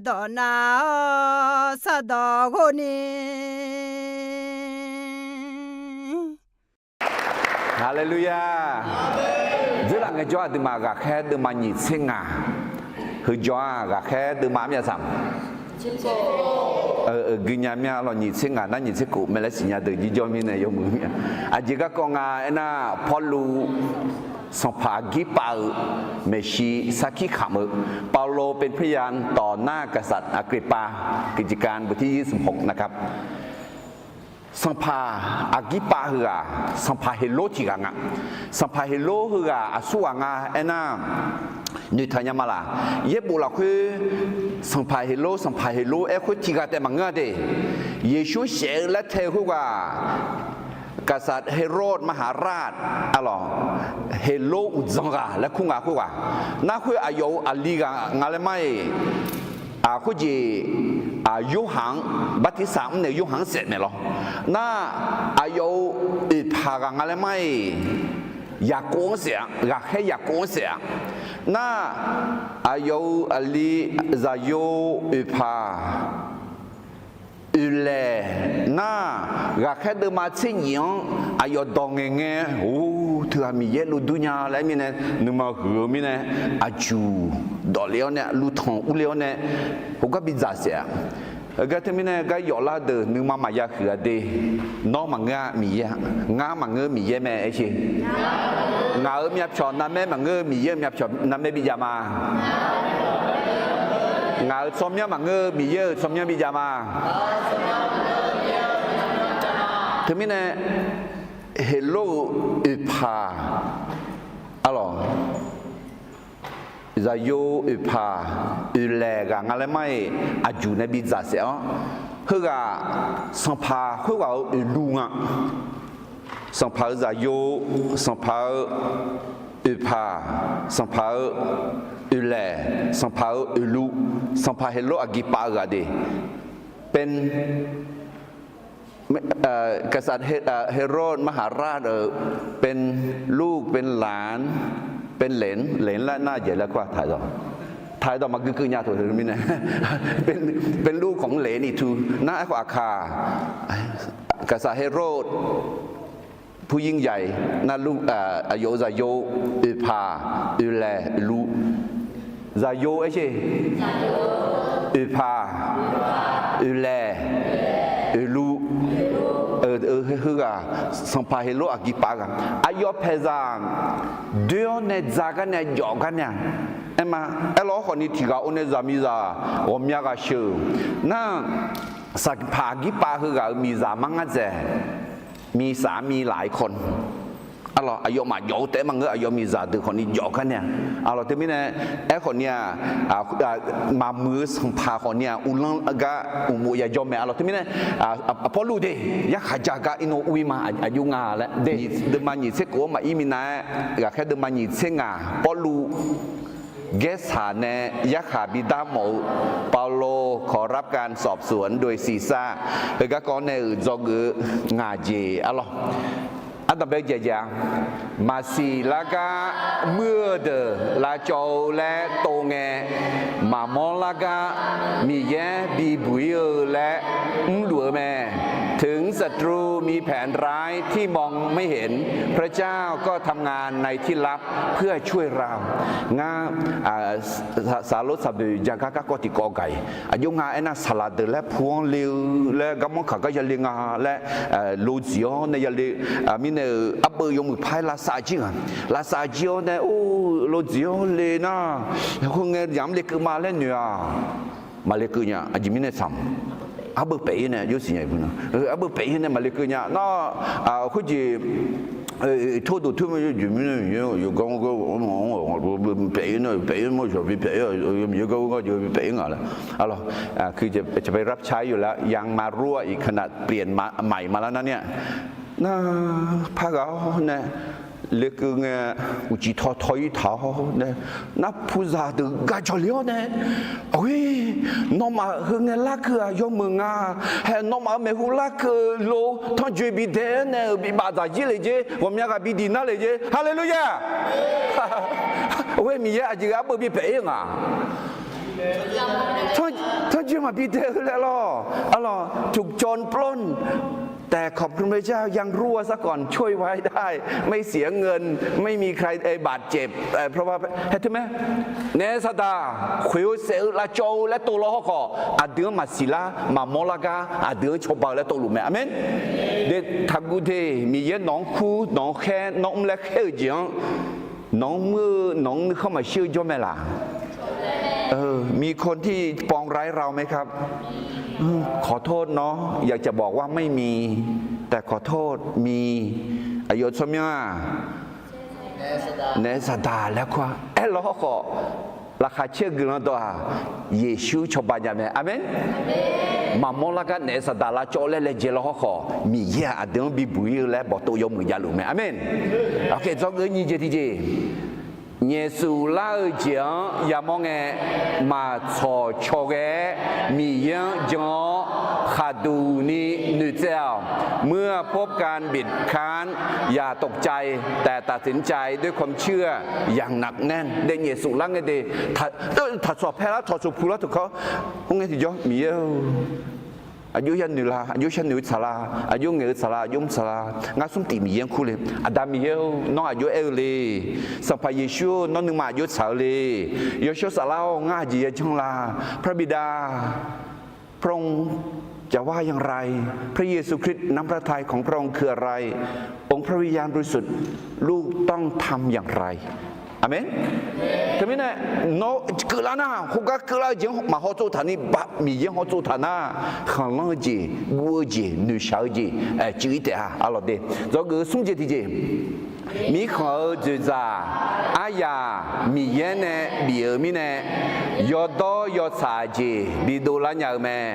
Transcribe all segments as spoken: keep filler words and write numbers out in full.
dawq nav-awr sardawq ghov ni. Haleluya! Dzeurlaf ngaejawr aqduimaf ghaqkhaer deuvma nyiq tser ngaq, heujawr-aq ghaqkhaer deuvma armyav saq, guinya myav lawq, nyiq tser ngaq nar nyiq tser khof mae laer siqnya deuq jirjawr mirnae yawmuiq mir-a. Aqjeq garkawv nga aernar, Pawrluv sanqpaq Aqgirpav-euq maeqshi sarkir kamq-eu, เปาโลเป็นพยานต่อหน้ากษัตริย์อักริปปา กิจการบทที่ยี่สิบหกนะครับ Sanqpaq Aqgirpav heughaq sanqpaq Heqlor tiq ghaq nga. Sanqpaq Heqlor heughaq aqsur ghaq nga aernar, noeqtaq nya ma laq? Yaerbof lafkhoer sanqpaq Heqlor, sanqpaq Heqlor aer khoer tiq ghaq taef maqngeur-a de. Yeqsur saef-eu laer tae-eu khoerghaq, กษัตริย์ Herod มหาราช arlawq, Heqlor uqdzan ghaq laer kur nga khoerghaq. Nar khoer aqyawf-euq aqli ghaq nga laer mar-iq, khoerjeq, Yorhaq-anr, Bartirsaq mrnaeq-eu Yorhaq-anr saef maeq lawr. Nar, aqyawf-euq oeqpaq ghaq nga laer mar-iq, Yaqkov-anr saef-a, ghaqkhaer Yaqkov-anr saef-a. Nar, aqyawf-euq aqli zaqyo oeqpaq oeqlaeq nar, ghaqkhaer deuvma tser nyif-anr aqyawf dawq ngaeq ngae, or, teughaq Miqyaer lov dur nya laer mirnae, nuima huiq-eu mirnae, aqjuq dawq le-awr nae, luvtanq urle-awr nae, heugar bidzaq saef-a. Heugar teumirnae gar yawflar deuq nuima maqya huiq-a de. Nawr maqngeur-a Miqyaer-a, ngar maqngeur Miqyaer mae aer sher. Ngaq-euq myavpyawq narmaer maqngeur-eu Miqyaer-euq myavpyawq narmaer bijav ma. Ngaq-euq tsawrmyanr maqngeur-eu Miqyaer-euq tsawrmyanr bijav ma. Teumirnae, Heqlor-euq oeqpaq, arlawq, zaqyo oeqpaq oeqlaeq ghaq nga laer mar-iq, aqjuq nae bidzaq saef-awr, heughaq sanqpaq khoerghaq-euq oeqluv nga. Sanqpaq-euq zaqyo, sanqpaq-euq oeqpaq, sanqpaq-euq oeqlaeq, sanqpaq-euq oeqluv, sanqpaq Heqlor Aqgirpav-eu ghaq de. เป็น กษัตริย์ Herod มหาราช เป็นลูก เป็นหลาน เป็นเหลน เหลน laer nar jeq laer kur-a, ถ่ายดอก ถ่ายดอก maqgui keuv nya taq-eu mirnae, เป็นลูกของเหลนอีกที nar aerkhawf aqkaq, กษัตริย์ Herod ผู้ยิ่งใหญ่ nar, aqyawf-euq zaqyo, oeqpaq, oeqlaeq, oeqluv, zaqyo aer sher, oeqpaq, oeqlaeq, oeqluv, heughaq sanqpaq Heqlor Aqgirpav ghaq aqyawf paeqzaq doer-awr nae dzaq gar nae jawf gar nae-a. Aerma, aerlawr khawfni tiq ghaq or nae zaqmiqzaq ghawqmya ghaq sheuq nar, sanqpaq Aqgirpav heughaq-euq miqzaq mar ngar dzaeq, miqsaq miqlaf-ir kawr. Arlawq, aqyawfmaf jawf-eu taef-aer maqngeur, aqyawf miqzaq deuq khawfni jawf gar nae-a. Arlawq, teumirnae, aerkhawfni-aq, maqmuiq-eu sanqpaq khawfni-aq uvlanr gar uqmov yajawr mae. Arlawq, teumirnae, Pawrluv de, yarkhaq ja gar irnov ur-ir ma, aqjox nga laer de. Deuvma nyiq tser khof-anr maqir minav-aer, ghaqkhaer deuvma nyiq tser ngaq Pawrluv gaersaq nae yarkhaq bidar mawf-eu เปาโลขอรับการสอบสวนโดยซีซ่าร์ heugar kawv nae-euq dzawgeuf-eu ngaq jeq arlawq. Ardanqbae jaeq jaeq-a. Maqsiq lar gar muir-eu deuq lavcawv-eu laer tov ngae, maqmawr lar gar Miqyaer bibuq-ir-eu laer mrluf-eu mae. ถึงศัตรูมีแผนร้ายที่มองไม่เห็น พระเจ้าก็ทำงานในที่ลับเพื่อช่วยเรา Ngar, saqlor saqboeq ja gar garkawv tiqkawv gaq-iq, aqjox nga aernar, saqlaq deuq laer pu-anr le-eu laer garmanr kaq gar yale nga laer, lodziq-awr nae yale-eu mirnae-euq arbeuv yawmuiq par-aer lavsav jir nga. Lavsav jir-awr nae, or, lodziq-awr le nar, khoerngae yamq-anr lekeuv ma laer noeq-aq, maqlekeuv nya. Aqjeq mirnae tsaq, arbeuv paef-ir nae yawsiq nya-iq bui na, arbeuv paef-ir nae maqlekeuv nya nar, khoerjeq, tawrduq toer ma yawjeq mirnae yawgar paef-ir nae paef-ir ma, yawqbi paef-ir, Miqyaer gar gar jeq paef-ir nga laer. Arlawq, จะไปรับใช้อยู่แล้ว ยังมารั่วอีกขนาดเปลี่ยนใหม่มาแล้วนะเนี่ย Nar, par ghaq-awr nae lekeuv ngae, uqcif taw taw-ir taq-awr nae, nar, puqzaq deuq gaq jawq le-awr nae, Aqghoer, nawmaf heu ngae larkeuv-aq yawmuiq nga. Hae, nawmaf-euq maeqhu larkeuv lo tanrjoe bidae-aer nae-euq bibaf dzaq jir le jer, ghawqmya ghaq bidiq nar le jer. Haleluya! Aqghoer, Miqyaer aqjeq ghae arbeuv bipaef-ir nga. มาก ปีเตอร์ เลยเหรอ อ๋อเหรอ ถูกโจรปล้น แต่ขอบคุณพระเจ้ายังรอดซะก่อน ช่วยไว้ได้ ไม่เสียเงิน ไม่มีใครได้บาดเจ็บ เอ่อ เพราะว่า haer teu mae. Naef saqdaq khoeq-eu saef-eu lavcawv-eu laer tov law hawrkhawf, aqdui-anr maqsiq lar maqmawr lar gar aqdui-anr cawba-eu laer tov luf mae. Aqmeq. De, taqguv de, Miqyaer nawq-anr kur, nawq-anr khaer, nawr mr laer khaer-eu jeq-anr nawq-anr muir-eu, nawq-anr nuikhanr maqshir-eu jawr mae laq? มีคนที่ปองร้ายเราไหมครับ ขอโทษเนาะ อยากจะบอกว่าไม่มี แต่ขอโทษ มี Aqyawf tsawrmyanr-aq, naef saqdaq laer kur-a. Aerlaw hawrkhawf, laqkhaq caer-eu guiqlanq dawq-aq, Yeqsur cawba nya mae. Aqmeq. Maqmawr lar gar naef saqdaq lavcawv laer laejae law hawrkhawf, Miqyaer-aq aqdui-anr bibuq ir-eu laer bawqtov yawmuiq javluf mae. Aqmeq. Aqkhaeq dzawgeuf nyiq jeq tiqjeq, nyaefsuf lar-eu jeq-anr yamawr ngae, maqtsawq caw ghae-aer Miqyaer-anr jan-awr khaqduq ni noeqtsaev-awq. เมื่อพบการบีบคั้น อย่าตกใจ แต่ตัดสินใจด้วยความเชื่อ อย่างหนักแน่น de. Nyaefsuf lar ngae de, taqtsawq paer lar, taqtsawq puq lar teu kawr, khoerngae tiqjawr Miqyaer-or, aqjox yanoeq la, aqjox sharnoeq-eu tsaq la, aqjox ngaeq-eu tsaq la, aqjox mr tsaq la, ngar smr tif Miqyaer-anr kur le. Aqda Miqyaer-or, nawr aqjox aer-eu le. Sanqpaq Yeqsur-or, nawr nuima aqjox tsaq-eu le. Yawshawr Saflar-or, ngar aqjeq yajanr la. พระบิดา พระองค์จะว่าอย่างไร พระเยซูคริสต์ น้ำพระทัยของพระองค์คืออะไร องค์พระวิญญาณบริสุทธิ์ ลูกต้องทำอย่างไร Aqmeq. Teumirnae, nawr keuvlar nar, khoergar keuvlar-eu jeq-anr maqhaw tsov taq ni, Miqyaer haw tsov taq nar, khanqlanr-eu jeq, guv-eu jeq, noeqshaq-eu jeq cuiv ir taef-a. Arlawq de, dzawgeuf-eu smr jeq tiqjeq, mirkhanq-euq dzoeqdzaq aryaq Miqyaer nae bif-euq mirnae, yawdawr yawtsaq jeq bidov lar nya-eu mae.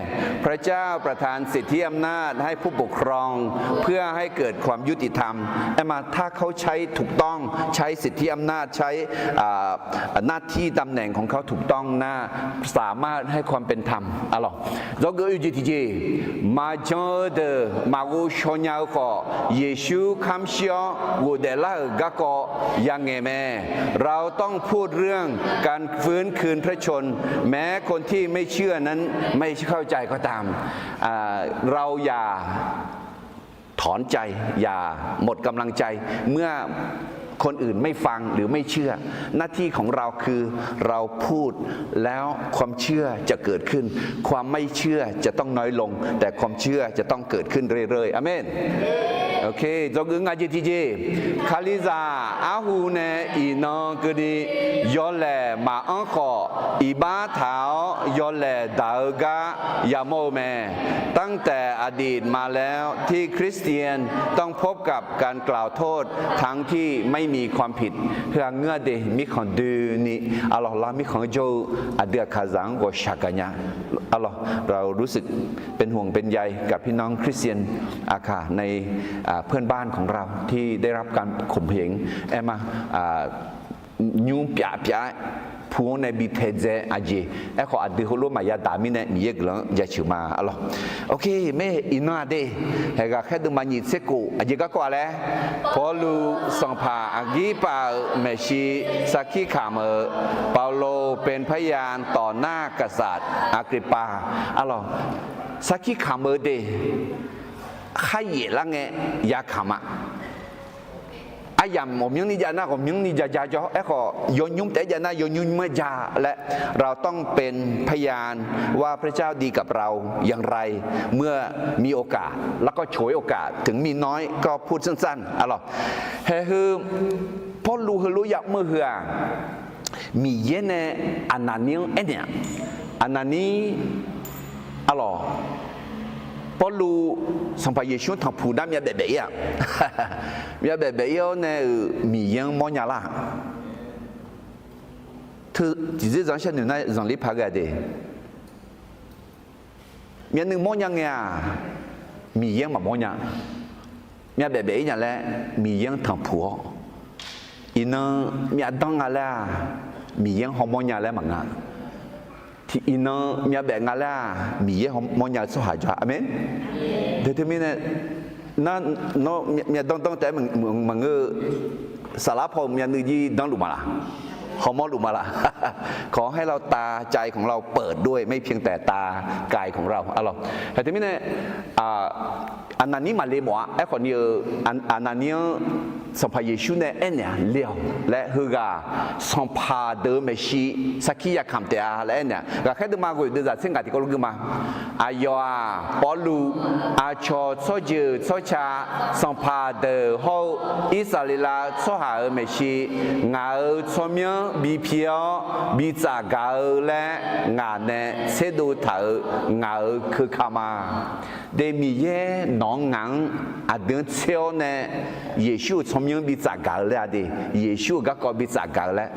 พระเจ้าประทานสิทธิอำนาจให้ผู้ปกครอง เพื่อให้เกิดความยุติธรรม Aer ma, ถ้าเขาใช้ถูกต้อง ใช้สิทธิอำนาจ ใช้หน้าที่ตำแหน่งของเขาถูกต้องนะ สามารถให้ความเป็นธรรม Arlawq, dzawgeuf oe jeq tiqjeq, maqjan-eu deuq maqghov shaw nya-eu khawf, Yeqsur kamr shir-awr ghofdaef lar-euq garkawv yangaeq mae. เราต้องพูดเรื่องการฟื้นคืนพระชนม์ แม้คนที่ไม่เชื่อนั้นไม่เข้าใจก็ตาม เราอย่า ถอนใจ อย่าหมดกำลังใจ เมื่อคนอื่นไม่ฟังหรือไม่เชื่อ หน้าที่ของเราคือเราพูด แล้วความเชื่อจะเกิดขึ้น ความไม่เชื่อจะต้องน้อยลง แต่ความเชื่อจะต้องเกิดขึ้นเรื่อยๆ Aqmeq. Oke, dzawgeuf ngaq jeq tiqjeq, Kalizaq arhu nae iqnan keuvni yawlaeq maqanr khawf, iqbax taq-awr yawlaeq daq-eu gar yamawr-eu mae. ตั้งแต่อดีตมาแล้วที่คริสเตียนต้องพบกับการกล่าวโทษทั้งที่ไม่มีความผิด Heu-aq ngeur-a de, mirkhanq doeni, arlawq, lar mirkhanq-anr jawr-eu aqdui aqkaqzaq-anr ghawqshaq gaqnya. Arlawq, เรารู้สึกเป็นห่วงเป็นใยกับพี่น้องคริสเตียน aqkaq ใน เพื่อนบ้านของเราที่ได้รับการข่มเหง Aer ma, nymr pyaf pyaf-aer pu-anr nae bi taedzae aqjeq. Aerkhawf aqdui heulof maqya daq mirnae Miqyaer guiqlanq-anr jaceuq ma. Arlawq, oke, mae iqnan-aq de, haeq ghaqkhaer deuvma nyiq tser khof aqjeq garkawv-a laer, Pawrluv sanqpaq aqgir pav-euq maeqshi sarkir kamq-eu, เปาโลเป็นพยานต่อหน้ากษัตริย์อักริปปา Arlawq, sarkir kamq-eu de, kharyaef lar ngae ya kamq-a. Aryamq ghawqmyanrni jav nar ghawqmyanrni ja ja jawr, aerkhawf yawnymr taef-aer jav nar yawnymr-aer ja laer, เราต้องเป็นพยานว่าพระเจ้าดีกับเราอย่างไร เมื่อมีโอกาส แล้วก็ฉวยโอกาส ถึงมีน้อยก็พูดสั้นๆ Arlawq, haeq heu Pawrluv heulof yamr-eu heu-aq, Miqyaer nae Aqnaqnir-anr aernaeq-aq, Aqnaqnir, arlawq, Pawrluv Sanqpaq Yeqsur-anr tanqpuq nar myavbaef baef ir-aq, myavbaef baef ir-awr nae-euq Miqyaer-anr mawrnya lar-aq, teu tiqdzerdzaq-anr sharnoeq nar zanqler paq ghae de. Myavnuiv mawrnya ngae-aq, Miqyaer-anr maqmawr nya. Myavbaef baef ir nya laer Miqyaer-anr tanqpuq-awr, iqnan myavdanr nga laer-aq, Miqyaer-anr hawmawr nya laer maqnga. Tiq iqnan myavbaef nga laer-aq, Miqyaer hawmawr nya-eu tsawrhaq jawr-a. Aqmeq. Teu teumirnae, nar, nawr myavdanr danr taef-aer maqngeur-eu, saflar paw-eu myavnuiv jir danrluf ma laq? ขอมอบหลู่มาละ ขอให้เราตาใจของเราเปิดด้วย ไม่เพียงแต่ตากายของเรา arlawq. Teumirnae, Aqnaqnir maqle mawf-a. Aerkhawf ni-eu, Aqnaqnir-anr Sanqpaq Yeqsur nae aernaeq-a, le-awq laer, heughaq sanqpaq deuq-euq maeqshi sarkir yakamq taef-a laer aernaeq-a. Ghaqkhaer deuvma ghoeq deuvzaq tser ngaq tiqkawv lof gui ma. Aqyawf-aq, Pawrluv, aqcawq tsawrjeuq tsawrca, sanqpaq deuq hawr-eu Irsaqleqlav tsawrhaq-euq maeqshi, ngaq-euq tsawrmyanr bi pi-awr bi tsafgaq-eu laer ngaq nae tserdov taq-euq ngaq-euq keuka ma. De, Miqyaer nawq-anr ngaq-anr aqdui-anr tser-awr nae, Yeqsur-euq tsawrmyanr bi tsafgaq-eu laer-a de, Yeqsur-euq garkawv bi tsafgaq-eu laer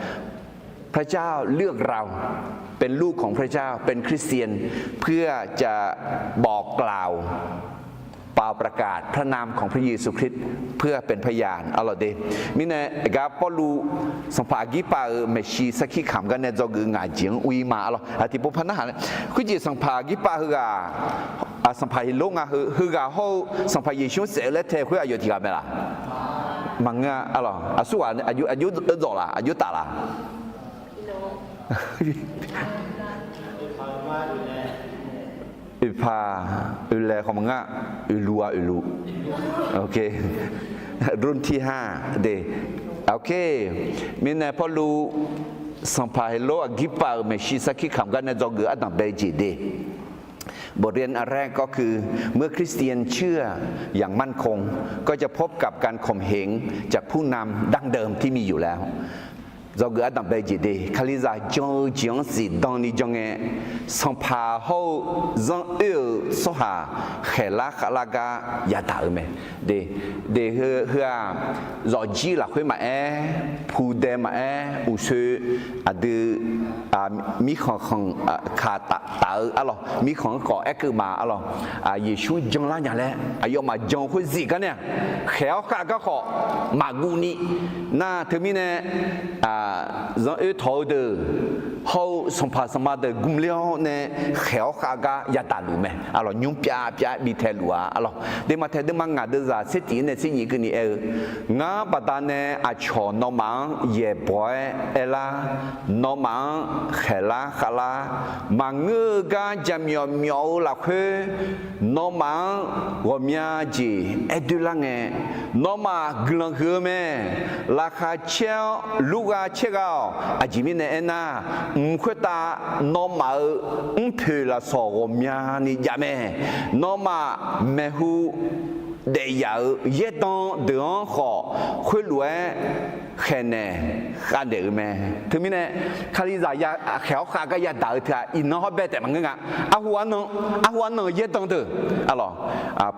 พระเจ้าเลือกเราเป็นลูกของพระเจ้า เป็นคริสเตียน เพื่อจะบอกกล่าว เป่าประกาศพระนามของพระเยซูคริสต์ เพื่อเป็นพยาน arlawq de. Mirnae aqgar Pawrluv sanqpaq Aqgirpav-euq maeqshi sarkir kamq gar nae dzawgeuf ngaq jeq-anr ur-ir ma, arlawq. Aqtiqpov par narhaq nae, khoerjeq sanqpaq Aqgirpav heughaq, sanqpaq Heqlor nga heu, heughaq hawr-eu sanqpaq Yeqsur-anr saef-eu laer tae khoer aqyawf tiq ghaq mae laq? Maqngeur-a, arlawq. Aqsurghaq aqjox dzawq laq, aqjox taf laq? Oeqpaq, oeqlaeq khawf maqngeur-a, oeqluv-a, oeqluv. รุ่นที่ห้า de. Mirnae Pawrluv sanqpaq Heqlor Aqgirpav-euq maeqshi sarkir kamq gar nae dzawgeuf ardanq bae-eu jeq de. บทเรียนอันแรกก็คือ เมื่อคริสเตียนเชื่ออย่างมั่นคง ก็จะพบกับการข่มเหงจากผู้นำดั้งเดิมที่มีอยู่แล้ว Dzawgeuf ardanq bae-eu jeq de, Kalizaq jan-eu jeq-anr zifdan ni jan ngae, sanqpaq hawr-eu zanr oer-euq tsawrhaq khaeqlar khavlar gar yadaq-euq mae. De, de heu, heu-aq, zawqjir lafkhoer maqaer, pudae maqaer, uqsoe, aqdui, mirkhanq khanq kaq taf-eu arlawq, mirkhanq-anr khawf aerkeuv ma arlawq, Yeqsur janlar nya laer aqyawfmaf jan-eu khoer zif gar nae-aq, khaeq-awr khav gar khawf maqguv ni. Nar teumirnae, zanr oer tawq-eu deuq hawr-eu sanqpaq sanqma deuq gmler-awr nae khaeq-awr khav gar yadaq luf mae arlawq, nymr pyav pyav bi tae luf-a arlawq. Deqmaqtaeq deuvma ngaq deuvzaq tser tiq-ir nae tser nyiq keuvni aer-eu, Ngar baqdanae aqcawq nawmaf-anr yaeqbawq-aer aerlar, nawmaf-anr khaeqlar khavlar, maqngeur-eu gar jaqmyawf myawf-eu lafkhoer, nawmaf-anr ghawqmya jeq aer doerlar ngae, nawmaf guiqlanq huiq-eu mae. Laqkhaq caer-awr lurgha caergha-awq. Aqjeq mirnae aernar, mq khoertav nawmaf-euq mrpoeq lafsawq ghawqmyani jav mae. Nawmaf maeqhu daef yaf-euq yaerdan deuq-anr khawf, khoerlof-aer khaeqnaeq khavnaeq-euq mae. Teumirnae, Kalizaq ya khaeq-awr khav gar yadaq-eu teu-aq, iqnan hawr bae taef maqngeur nga. Arhu arnan, arhu arnan-euq yaerdan deuq, arlawq,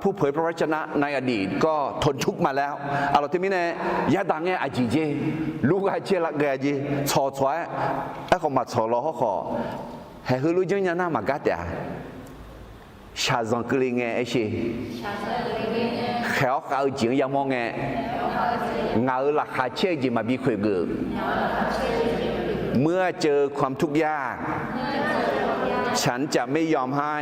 ผู้เผยพระวจนะในอดีตก็ทนทุกข์มาแล้ว arlawq. Teumirnae, yadaq ngae aqjeq jer, lurgha caer lar ghae-a jer, tsawq tsawq-aer, aerkhawf maqtsawq law hawrkhawf, haeq heulof janrnya nar maqgar taef-a. Shaqzanq keuvle ngae aer sher. Khaeq-awr khav-eu jeq-anr yamawr ngae, ngaq-euq laqkhaq caer-eu jeq maqbi khoeq geuf. Muir-a เจอความทุกข์ยาก ฉันจะไม่ยอมให้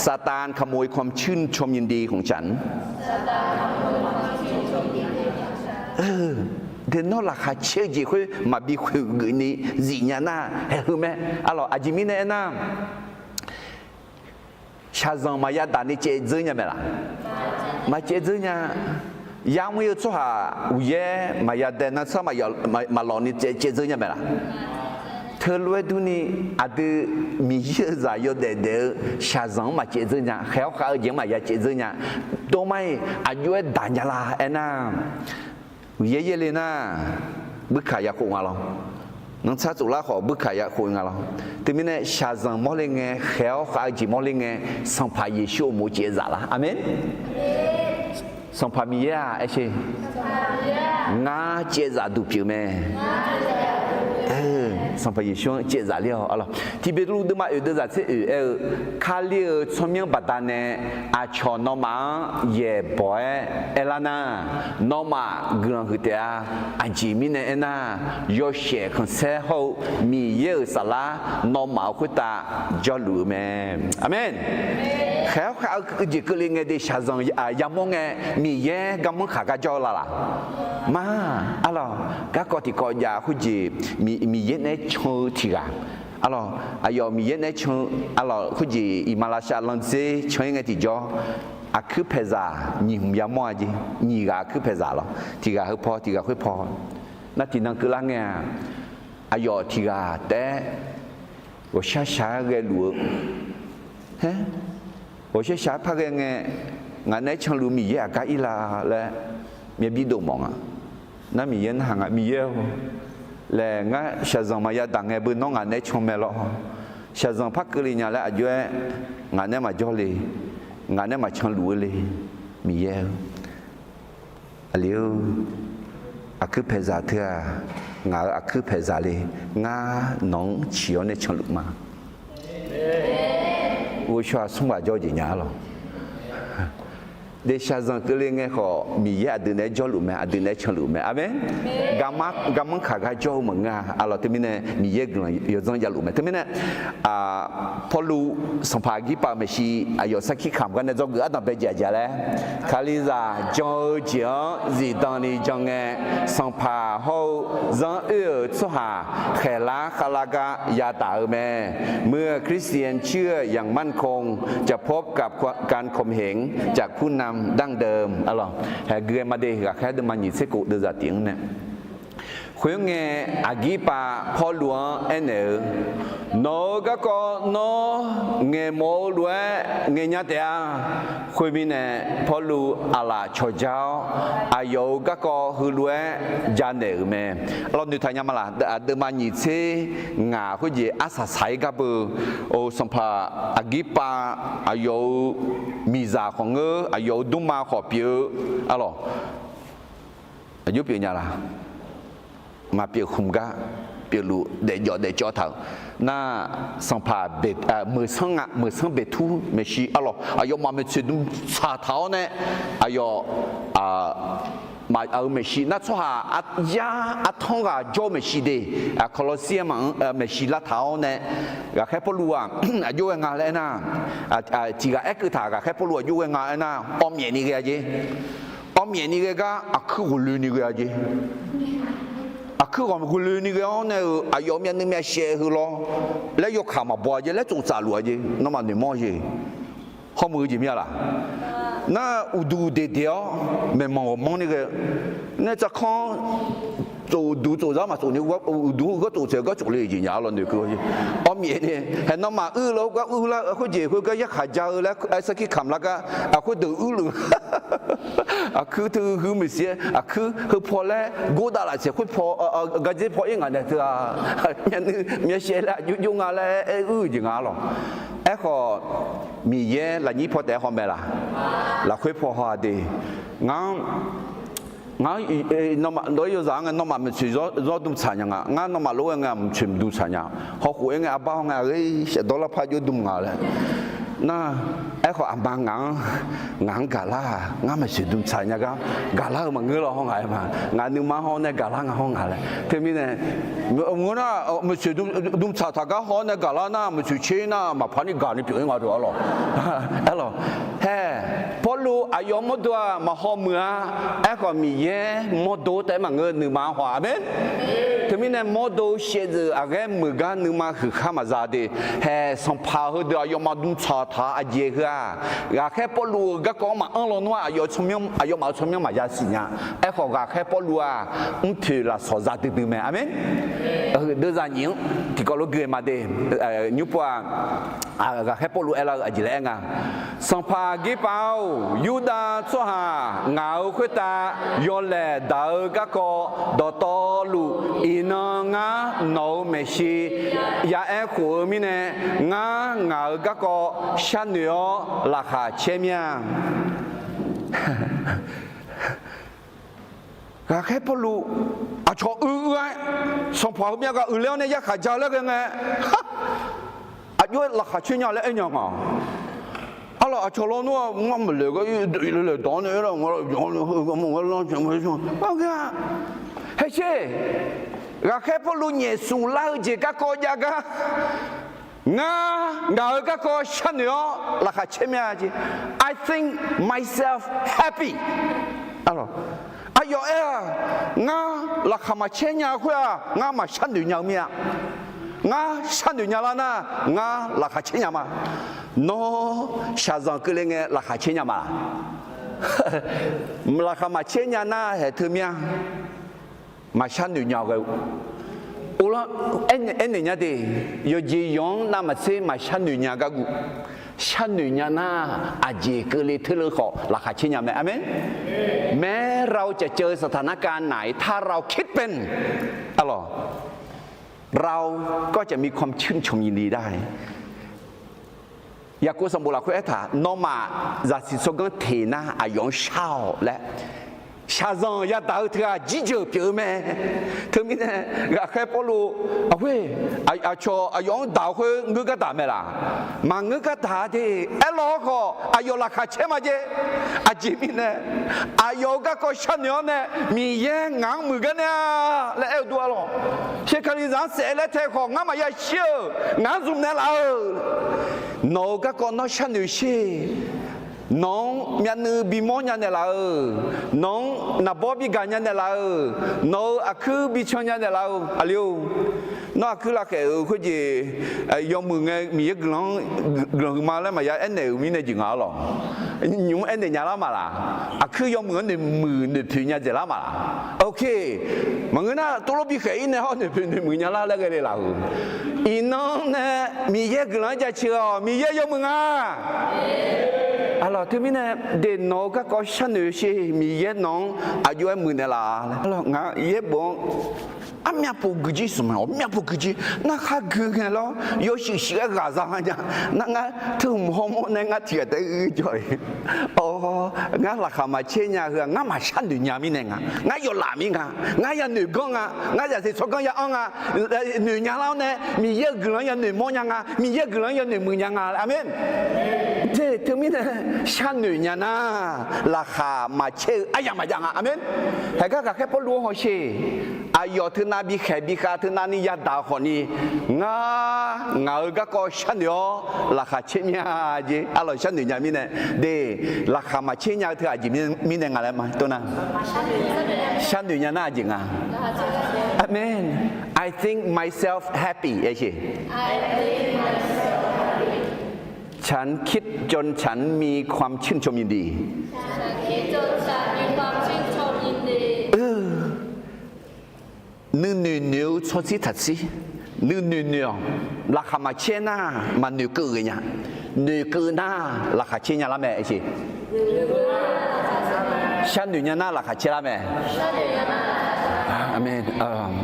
ซาตานขโมยความชื่นชมยินดีของฉัน Teu nawr laqkhaq caer-eu jeq khoer maqbi khoeq geuf ni zifnya nar, haeq heu mae. Arlawq, aqjeq mirnae aernar, shaqzanq maqya daq ni caev dzeur nya mae laq? Maqcaev dzeur nya. Yamr-ir-eu tsawrhaq uqyaer maqya dae nar, tsawrhaq maqlawq ni caev dzeur nya mae laq? Teulof-aer durni, aqdui Miqyaer-euq zaq yawdaef daef-eu shaqzanq-anr maqcaev dzeur nya, khaeq-awr khav-eu jeq-anr maqya caev dzeur nya. Dawrmar-iq aqjox-aer daq nya la aernar, Miqyaer yaerle nar, buirkaq ya khof nga lawr. Nanrtsar tsoflar khawf buirkaq ya khof nga lawr. Teumirnae shaqzanq mawrle ngae, khaeq-awr khav-eu jeq mawrle ngae, Sanqpaq Yeqsur uqmov caevzaf lar. Aqmeq. Sanqpaq Miqyaer-aq, aer sher, ngar caevzaf duq pyeuf mae. Sanqpaq Yeqsur-anr caevzaf ler-awq. Tiqbeqtuvluv deuvma oeq deuvzaq tser oeq aer-eu, Kali-euq tsawrmyanr baqdanae aqcawq nawmaf-anr yaeqbawq-aer aerlar nar, nawmaf guiqlanq huiq taef-a. Aqjeq mirnae aernar, yawshaef khanqsaer hawr-eu Miqyaer-euq saflar nawmaf-euq khoertav jawrluf-eu mae. Aqmeq. Khaeq-awr khav-eu jeq keuvle ngae de shaqzanq yamawr ngae, Miqyaer garmanr khaq gar jawr-eu la laq? Ma, arlawq, garkawv tiqkawv jav khoerjeq, Miqyaer naeq-aer can-eu tiq ghaq, arlawq, aqyawf Miqyaer naeq-aer can-eu, arlawq, khoerjeq iqmalavshav landzer can-ir ngae tiqjawr, aqkuir paeqzaq nyiq hmq yamawr-a jeq, nyiq ghaq aqkuir paeqzaq lawr, tiq ghaq heu paw tiq ghaq khoer paw. Nar tiqnan keuvlar ngae-aq, aqyawf tiq ghaq taef-aer ghawqshar shaq-aer ghaeluf-eu, haer, ghawqshar shaq-aer par ghae ngae, ngaq naeq-aer canluf Miqyaer aqgar ir la laer myav bir dov mawf nga. Nar Miqyaer narhaq nga, Miqyaer-or, laer ngar shaqzanq maqya daq ngae beu nawr ngaq naeq-aer can mae lawr. Shaqzanq par keuvle nya laer aqjox-aer ngaq naeq-aer maqjawr le, ngaq naeq-aer maqcanluf-eu le, Miqyaer-or. Aqli-or, aqkuir paeqzaq teu-aq, ngaq-euq aqkuir paeqzaq le, ngar nawq-anr ciq-awr nae canluf ma. Ghovshaw-aq smr ghaq jawr jeq nya arlawq. Deuq shaqzanq keuvle ngae khawf, Miqyaer aqdui naeq-aer jawrluf mae, aqdui naeq-aer canluf mae. Aqmeq. Garmanr kaq gar jawr-eu maqngeur-a arlawq. Teumirnae Miqyaer guiqlanq yawdzanr javluf mae. Teumirnae Pawrluv sanqpaq Aqgirpav-euq maeqshi aqyawf sarkir kamq gar nae dzawgeuf ardanq bae jeq aqjeq laer, Kalizaq jan-eu jeq-anr zifdan ni jan ngae, sanqpaq hawr-eu zanr oer-euq tsawrhaq khaeqlar khavlar gar yadaq-eu mae. เมื่อคริสเตียนเชื่ออย่างมั่นคงจะพบกับการข่มเหงจากผู้นำดั้งเดิม arlawq. Haeq gui-aer ma de, ghaqkhaer deuvma nyiq tser kof deuvzaq tiq-anr nae. Khoerngae, Aqgirpav Pawrluv-anr aernaeq-eu, Nawq-euq garkawv nawr ngaeqmawf-eu lof-aer ngaeqnya taef-a. Khoermirnae, Pawrluv aqlaf cawqja-awr, aqyawf-euq garkawv heulof-aer janaeq-euq mae. Arlawq, noeqtaq nya ma laq? Deuvma nyiq tser ngaq khoerjeq arsaq saq-ir gar beu, sanqpaq Aqgirpav aqyawf-euq miqzaq khawf ngeur, aqyawf-euq dmrma khawf pyeuf-eu, arlawq, aqjox pyeuf nya laq? Maqpyeuf khmq gar pyeufluf daefjawf daefcawv taq-euq nar, sanqpaq meuq sanr nga, meuq sanr beqtur maeqshi arlawq, aqyawfmaf maeqtsoeq dm tsaq taq-awr nae, aqyawf maf-euq maeqshi nar tsawrhaq yar artanr ghaq jawr-eu maeqshi de, Kawlawsir-anr maf-anr maeqshi lar taq-awr nae, ghaqkhaer Pawrluv-aq aqjox ghae nga laer aernar, tiq ghaq aerkeuv taq ghaqkhaer Pawrluv aqjox ghae nga aernar, awv myaef ni ghae-a jeq. Awv myaef ni ghae gar aqkuir ghawqloe ni ghae-a jeq. Aqkuir ghawqloe ni ghae-awr nae-euq aqyawf myavnuiv myavshaev heu lawr laer yawkaq maqbaw-a jeq laer tsoftsaf luf-a jeq. Nawmaf noeqmawr jeq. Hawmuiq-eu jeq mir-a laq? Nar uqduq uqdeq deq-awr maeqmanq ghawqmanrni ghae, nae tsavkanr tsof uqduq tsofzaq-anr maqtsof ni, uqduq heugar tsof tsaeq-eu gar tsof le-euq jeq nya arlawq noeqkeuv-a jeq. Awv myaef ni, haeq nawmaf uir-eu la heugar uir lar khoerjeq khoergar yarkhaq ja-eu laer aer sarkir kamq lar gar, aqkhoer deuq uirluf. Aqkuir teu huiq maeqshi-aer aqkuir heu paw laer gordav laf tsaeq khoer paw, gardzer paw-ir ngaq nae teu-a, myavnuiv myavshaev laer aqjox jov nga laer aer uir-eu jeq nga arlawq. Aerkhawf, Miqyaer lafnyir paw taef-aer haw mae laq? Lafkhoer paw haw-a de. Ngar-anr Ngar, nawmaf dawr-ir yawzaq-anr ngae nawmaf maeqtsoeq zawr dm tsaq nya nga. Ngar nawmaf lof-aer ngae maeqtsoeq dm tsaq nya. Hawkhof-aer ngae arbar hawr ngae, aqghae shafdawr larpar jov dm nga laer. Nar, aerkhawf aqma ngaq-anr, ngaq-anr gaqlar-aq, ngar maeqtsoeq dm tsaq nya gar, gaqlar-eu maqngeur law hawr ngaq-aer ma. Ngaq nuima hawr nae gaqlar nga hawr ngaq laer. Teumirnae, mq nar, maeqtsoeq dm tsaq taq gar haw-awr nae gaqlar nar, maeqtsoeq tser nar maqpar ni gaq ni pyeuf-ir nga deuq arlawq. Arlawq, hae, Pawrluv aqyawf mawrdo-aq maqhaw muiq-a. Aerkhawf Miqyaer mawrdo taef-aer maqngeur, nuima-anr haw-a. Aqmeq. Teumirnae mawrdo shaevdzeuf aqghaer muiq gar nuima huiq khar maqza de. Hae, sanqpaq heudeuq aqyawfmaf dm tsaq taq-eu aqjeq heu-aq, ghaqkhaer Pawrluv-euq garkawv-anr maqanr lawnmr-aq, aqyawfmaf-euq tsawrmyanr maqya siqnya. Aerkhawf ghaqkhaer Pawrluv-aq mrpoeq lafsawq za duidui mae. Aqmeq. Deuvzaq nyiq-anr tiqkawv lof gui-eu ma de. Nymrpov-aq, ghaqkhaer Pawrluv aerlar-eu aqjeq laer aer nga. Sanqpaq Aqgirpav-or, Yurdav tsawrhaq ngaq-euq khoertav yawlaeq daq-eu garkawv dawqtawvluf, iqnan ngar nawq-euq maeqshi ya aer khof-eu mirnae, ngar ngaq-euq garkawv sharnoeq-awr laqkhaq caer mir-a. Ghaqkhaer Pawrluv aqcawq uir uir-aer, sanqpaq heumyav ghaq uiqler-awr nae yarkhaq ja laer ghae ngae, aqjox-aer laqkhaq caer nya laer aer nya nga. Arlawq, aqcawq lawnmr-aq ngar maqlaeq gar laeq dawq-anr nae, hesher, ghaqkhaer Pawrluv nyaefsmq lar-eu jeq garkawv jav gar Ngar ngaq-euq garkawv sharnoeq-awr laqkhaq caer mya jeq. I think myself happy. Aqyawf aer-aq, ngar laqkhaq maqcaer nya khoer-aq, ngar maqsharnoeq nya-eu mir-a. Ngar sharnoeq nya lar nar, ngar laqkhaq caer nya ma. Nawr shaqzanq keuvle ngae laqkhaq caer nya ma laq? Laqkhaq maqcaer nya nar haeq teu mir-a. Maqsharnoeq nya-eu ghae-eu, aernaeq nya de, yawqjeq yawq-anr navmaqtser maqsharnoeq nya gargu, sharnoeq nya nar, aqjeq keuvle teuleu khawf laqkhaq caer nya mae. Aqmeq. แม้เราจะเจอสถานการณ์ไหน ถ้าเราคิดเป็น เราก็จะมีความชื่นชมยินดีได้ Yaqkov sanqbof lafkhoer aertaq, nawmaf zaqsiq tsawrganr teq nar aqyawf-anr shar-awq laer, shaqzanq yadaq-eu teughaq jirjeuq pyeuf-eu mae. Teumirnae ghaqkhaer Pawrluv, aqhoer, aqcawq aqyawf-anr daq-eu khoer ngeur gar daq mae laq? Maqngeur gar daq-a de. Aerlawr khawf aqyawf laqkhaq caer ma jeq. Aqjeq mirnae, aqyawf-euq garkawv sharnoeq-awr nae, Miqyaer ngaq-anr muiq gar nae-a laer aer-eu dur-a lawq. Shekalizaq-anr saef laer tae khawf ngar maqya shir-euq, ngaq-anr zmq naeq laf-euq. Nawq-euq garkawv nawr sharnoeq sher. Nawq-anr myavnuiv bimawr nya naeqlaf-euq, nawq-anr naqbawr bigaq nya naeqlaf-euq, nawq-euq aqkuir bican nya naeqlaf-euq aqli-or. Nawr aqkuir lavkhaeq-euq khoerjeq yawmuiq ngae Miqyaer guiqlanq-anr guiqlanq huiqma laer maqya aernaeq-euq mirnae jeq nga-a lawq. Nymq-mr aernaeq nya lar ma laq? Aqkuir yawmuiq-anr noeqmuiq noeqpoeq nya dzaeq lar ma laq? Ok. Maqngeur nar tov lor bikhaeq-ir nae hawr noeqpoeq noeqmuiq nya lar laer ghae le laf-euq. Iqnan nae Miqyaer guiqlanq-anr jaceuq-awq. Miqyaer yawmuiq nga. Aqlawq teumirnae, de nawq-eu garkawv sharnoeq sher. Miqyaer nawq-anr aqjox-aer muiq naeqlaf. Aqlawq ngaq yaerbof-anr armyav pov guijir smq-awq, armyav pov guijir. Narkhaq gui ngae lawr yawshuif shuif-aer ghaq za nya. Nar ngar teu hmq hawmawr nae ngar tiqghaq taef-aer jawr-iq. Awr, ngar laqkhaq maqcaer nya heu-aq, ngar maqsharnoeq nya mirnae nga. Ngar yawlaf mir nga. Ngar yanoeq ganr nga. Ngar zaqsiq tsawrganr ya-anr nga. Noeq nya lar-awr nae Miqyaer-euq guiqlanq-anr yanoeq mawr nya nga. Miqyaer-euq guiqlanq-anr yanoeq muiq nya nga. Aqmeq. Te teumirnae sharnoeq nya nar, laqkhaq maqcaer-eu aryamq maqjav nga. Aqmeq. Haeqgar ghaqkhaer Pawrluv-anr hawsher. Aqyawf teunav bikhaeq bikhav teunavni yadaq-eu khawfni, ngar ngaq-euq garkawv sharnoeq-awr laqkhaq caer mya jeq. Aqlawq sharnoeq nya mirnae, de, laqkhaq maqcaer nya-eu teu aqjeq mirnae nga laer ma tov nar, sharnoeq nya nar aqjeq nga. Aqmeq. I think myself happy. ฉันคิดจนฉันมีความชื่นชมยินดี Nuinoeq noeq-eu tsawrtsir taqtsir, nuinoeq noeq-awq. Laqkhaq maqcaer nar maqnoeq keuv ghae nya. Noeq keuv nar laqkhaq caer nya lar mae. Sharnoeq nya nar laqkhaq caer lar mae. Aqmeq.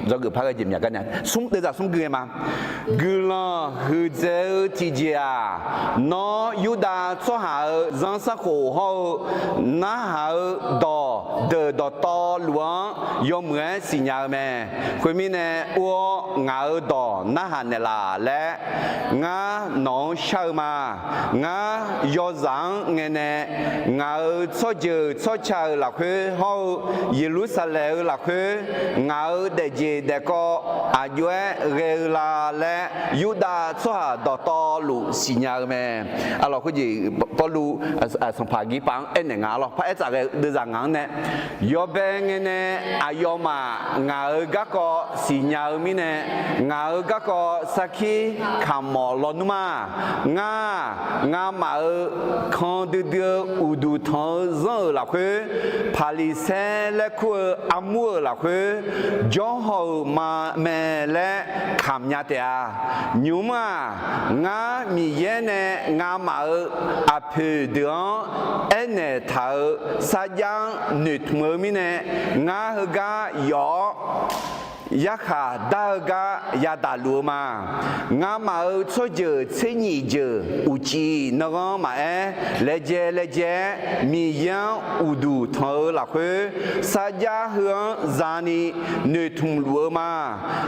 Dzawgeuf par ghae jeq myaq gar nya. Smr, deuvzaq smr gui ghae ma. Guiqlanq huiqdzaeq-eu tiqjeq-aq, nawr Yurdav tsawrhaq-euq zanrsanrkhof hawr-eu narhaq-eu dawq deuq dawqtawvluf-anr yawmuiq-aer siqnya-eu mae. Khoermirnae, or-awr ngaq-euq dawq narhaq naeqlaf laer ngar nawq-anr shar-eu ma. Ngar yawzaq-anr ngae nae ngaq-euq tsawrjeuq tsawrca-euq lafkhoer hawr-eu Yeqlursaqlaeq-euq lafkhoer ngaq-euq daefjeq daefkawv aqjox-aer ghae-eu la laer, Yurdav tsawrhaq dawqtawvluf siqnya-eu mae. Aqlawq khoerjeq Pawrluv Sanqpaq Aqgirpav-anr aernaeq nga. Aqlawq paraer tsaf ghae-eu deuvzaq ngaq-anr nae, yawbae ngae nae aqyawfmaf ngaq-euq garkawv siqnya-eu mirnae, ngaq-euq garkawv sarkir kaqmawf lawnmr-aq, ngar, ngamaf-euq kan duidui-eu uqduq tanq-eu zanr-euq lafkhoer, Paqliqsaer laer kur-eu armur-euq lafkhoer, jawrhaw-euq ma mae laer kamq nya taef-a. Nymq-mr-aq, ngar Miqyaer nae ngamaf-euq aqpoeq deuq-anr aernaeq taq-euq sarjax-anr noeqtmq-eu mirnae, ngar heugar yawf-awr yarkhaq dar-eu gar yadaq luf-eu ma. Ngamaf-euq tsawrjeuq tser nyif jeuq uqcif nanghanr maqaer, laejae laejae-aer Miqyaer-anr uqduq tanq-eu lafkhoer, sarjax heu-anr zani noeqtmq luf-eu ma.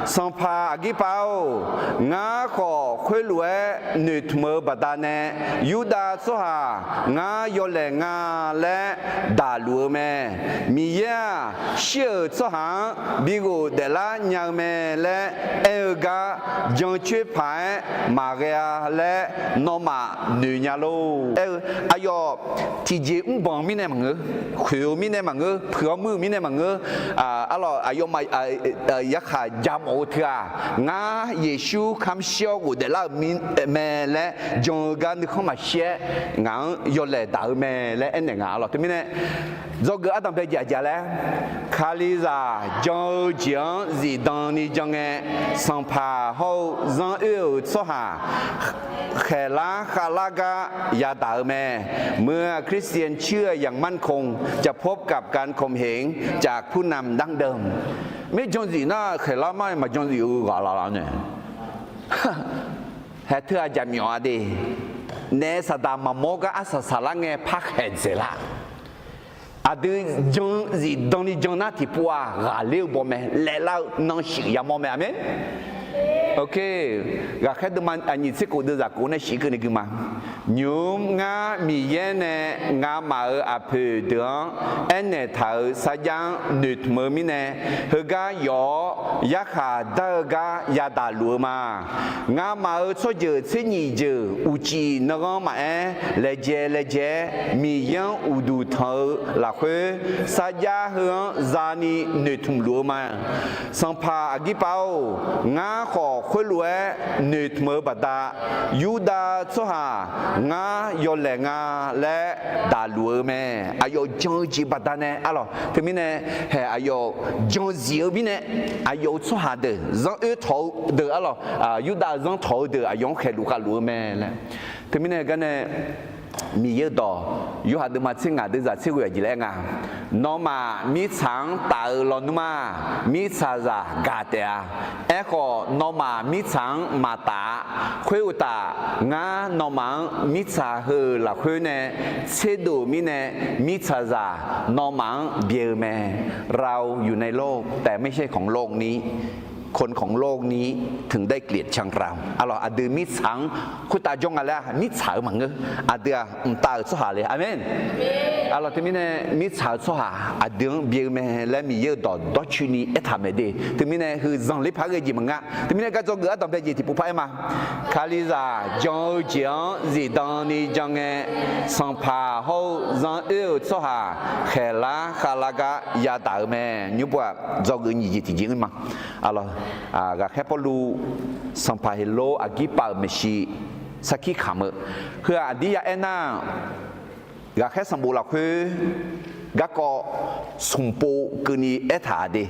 Sanqpaq Aqgirpav-or, ngar khawf khoerlof-aer noeqtmq-eu baqdanae, Yurdav tsawrhaq ngar yawlaeq nga laer daqluf-eu mae. Miqyaer-aq, shir-euq tsawrhaq-anr bi ghofdaeflar nya-eu mae laer aer-eu gar, jan-eu coer paq-aer maqghae-a laer nawmaf noeq nya lor. Aer-eu aqyawf tiqjeq mrbanq mirnae maqngeur, khoeq-eu mirnae maqngeur, puiq-awr muir-eu mirnae maqngeur, arlawq aqyawfmaf yarkhaq ja mawf-eu teu-aq, ngar Yeqsur kamq shir-awr ghofdaef lar-euq mae laer jan-eu gar nuikhanr maqshir-aer ngaq-anr yawlaeq daq-eu mae laer aernaeq nga. Arlawq teumirnae dzawgeuf ardanqbae jeq aqjeq laer, Kalizaq jan-eu jeq-anr zifdan ni jan ngae, sanqpaq hawr-eu zanr oer-euq tsawrhaq khaeqlar khavlar gar yadaq-eu mae. เมื่อคริสเตียนเชื่อยังมั่นคง จะพบกับการข่มเหงจากผู้นำดั้งเดิม Mir jan zif nar khaeqlar mar-aer maqjan zif-eu ghaq laf laf nae, haeq teu-aq jaqmyawf-a de. Naef saqdaq maqmawr gar arsaq saqlar ngae par khaeq dzaeqlar. Aqdui jan zifdan ni jan nar tiqpov-aq ghaqler-eu baw mae, laeqlar-eu nan shif yamawr mae. Aqmeq. Ghaqkhaer deuvma nyiq tser kof deuv zaq kof nae shif keuvni gui ma. Nymq-mr ngar Miqyaer nae ngamaf-euq aqpoeq deuq-anr aernaeq taq-euq sarjax-anr noeqtmq-eu mirnae, heugar yawf-awr yarkhaq dar-eu gar yadaq luf-eu ma. Ngamaf-euq tsawrjeuq tser nyiq jeuq uqcif nanghanr maqaer, laejae laejae-aer Miqyaer-anr uqduq tanq-eu lafkhoer, sarjax heu-anr zani noeqtmq luf-eu ma. Sanqpaq aqgirpav-or, ngar khawf khoerlof-aer noeqtmq-eu baqda, Yurdav tsawrhaq ngar yawlaeq nga laer daqluf-eu mae. Aqyawf jan-eu jeq baqdanae arlawq, teumirnae haeq aqyawf jan zif-eu mirnae, aqyawf-euq tsawrhaq deuq zanr oer tawq-eu deuq arlawq, Yurdav-euq zanr tawq-eu deuq aqyawf-anr khaeqluf khavluf-eu mae laer. Teumirnae garnae Miqyaer-euq dawq, Yorhaq deuvma tser ngaq deuv zaq tser ghoe aqjeq laer aer nga, Nawmaf mirtsaq-anr taf-eu lawnmr-aq, mirtsaqzaq gaq taef-a. Aerkhawf, nawmaf mirtsaq-anr maqtaf-a. Khoeruqtaf, ngar nawmaf-anr mirtsaq heu-euq lafkhoer nae tserdov-euq mirnae, mirtsaqzaq nawmaf-anr byae-eu mae. เราอยู่ในโลก แต่ไม่ใช่ของโลกนี้ คนของโลกนี้ถึงได้เกลียดชังเรา Arlawq aqdui mirtsaq-anr khoertav jawr nga laer mirtsaq-eu maqngeur. Aqdui-aq mqtav-euq tsawrhaq le. Aqmeq. Arlawq teumirnae mirtsaq-eu tsawrhaq aqdui-anr byae-eu mae laer Miqyaer-euq dawq dawrcoeni aertaq mae de. Teumirnae heu zanqler paq-aer ghae jeq maqnga. Teumirnae gar dzawgeuf ardanqbae jeq tiqpov paq-aer ma. Kalizaq jan-eu jeq-anr zifdan ni jan ngae, sanqpaq hawr-eu zanr oer-euq tsawrhaq khaeqlar khavlar gar yadaq-eu mae. Nymr pov-aq dzawgeuf nyiq jeq tiqjeq-anr ma. Ghaqkhaer Pawrluv sanqpaq Heqlor aqgirpav-euq maeqshi sarkir kamq-eu, heu-aq aqdir ya aernar, ghaqkhaer sanqbof lafkhoer garkawv smq pov keuvni aertaq-a de.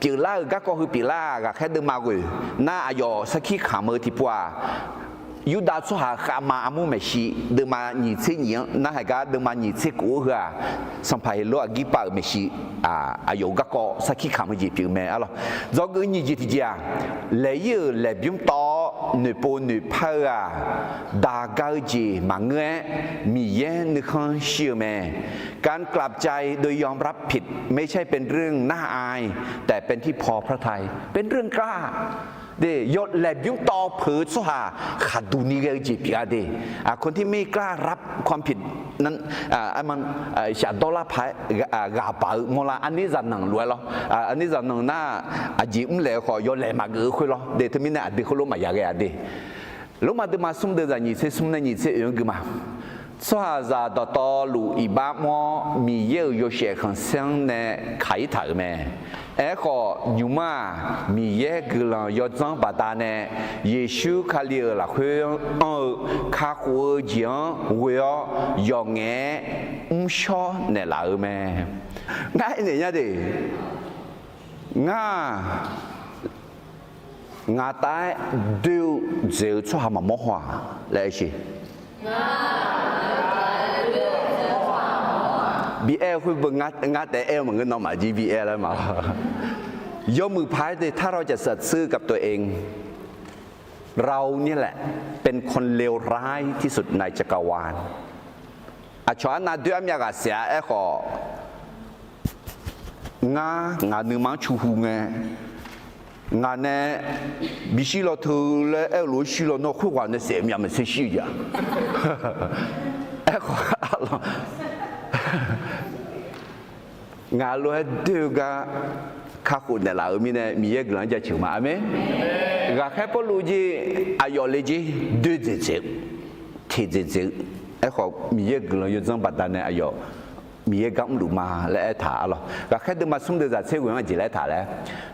Pyeuflar-euq garkawv heu pyeuflar-aq, ghaqkhaer deuvma ghoe nar aqyawf sarkir kamq-eu tiqpov-aq, Yurdav tsawrhaq khavma armur maeqshi deuvma nyiq tser nyiq-anr narhaq gar deuvma nyiq tser kof-eu heu-aq, sanqpaq Heqlor aqgirpav-euq maeqshi aqyawf-euq garkawv sarkir kamq-eu jeq pyeuf mae. Arlawq dzawgeuf nyiq jeq tiqjeq-aq, laeq-ir-euq laeqbymr tawv-awr noeqpov noeqpar-eu ghaq daq ga-eu jeq maqngeur-aer, Miqyaer nuikhanr shir-eu mae. การกลับใจโดยยอมรับผิด ไม่ใช่เป็นเรื่องน่าอาย แต่เป็นที่พอพระทัย เป็นเรื่องกล้า De, yawlaeq bymr tawv peuq-eu tsawrhaq khaqduq ni ghae-eu jeq pyeuf-a de. คนที่ไม่กล้ารับความผิดนั้น shafdawr lar paq-aer ghaq baq-eu mawrlar arnir zaqnanq lof-aer lawr. Arnir zaqnanq nar, aqjeq mrlaeq-eu khawf yawlaeq maqgeuf-eu khoer lawr de. Teumirnae aqdui khoerlof maqya ghae-a de. Lormav deuvma smr deuv zaq nyiq tser smr nae nyiq tser oeq-anr gui ma. Tsawrhaqzaq dawqtawvluf iqbax mr-awr, Miqyaer-euq yawshaef khanqsaer-anr nae kaq-ir taq-euq mae. Aerkhawf, nymq-mr-aq, Miqyaer guiqlanq yawdzanr baqdanae Yeqsur Kali-euq lafkhoer anr-eu kakhof-eu jeq-anr ghoe-awr, yawqngaef-aer mrshawr naeqlaf-euq mae. Ngar aernaeq nya de. Ngar-aq, ngaq tav-aer doer-eu dzaeq-eu tsawrhaq maqmawr haw-aq laer aer sher. Bi aer-eu khoer beu ngar taef aer-eu maqngeur, nawmaf jir bi aer laer ma. Yawmuiq paq-aer de ถ้าเราจะสัตย์ซื่อกับตัวเอง เราเนี่ยแหละเป็นคนเลวร้ายที่สุดในจักรวาล Aqcawq arnav doer armyav ghaq saef-a aerkhawf, ngar ngaq nuima-anr cu hu ngae, ngaq nae bishir law teu laer aer-eu lof-aer shir lawnmr khoerghaq nae saef myav maeqtser shir-eu jeq-a. Aerkhawf, ngaq lof-aer doer-eu gar kakhof naeqlaf-euq mirnae Miqyaer guiqlanq-anr jaceuq ma. Aqmeq. Ghaqkhaer Pawrluv jir aqyawf le jir doe dzaeqdzaeq-eu, teq dzaeqdzaeq-eu. Aerkhawf Miqyaer guiqlanq yawdzanr baqdanae aqyawf Miqyaer gar mrluf ma laer aertaq arlawq. Ghaqkhaer deuvma smr deuvzaq tser ghoe-anr aqjeq laer aertaq laer,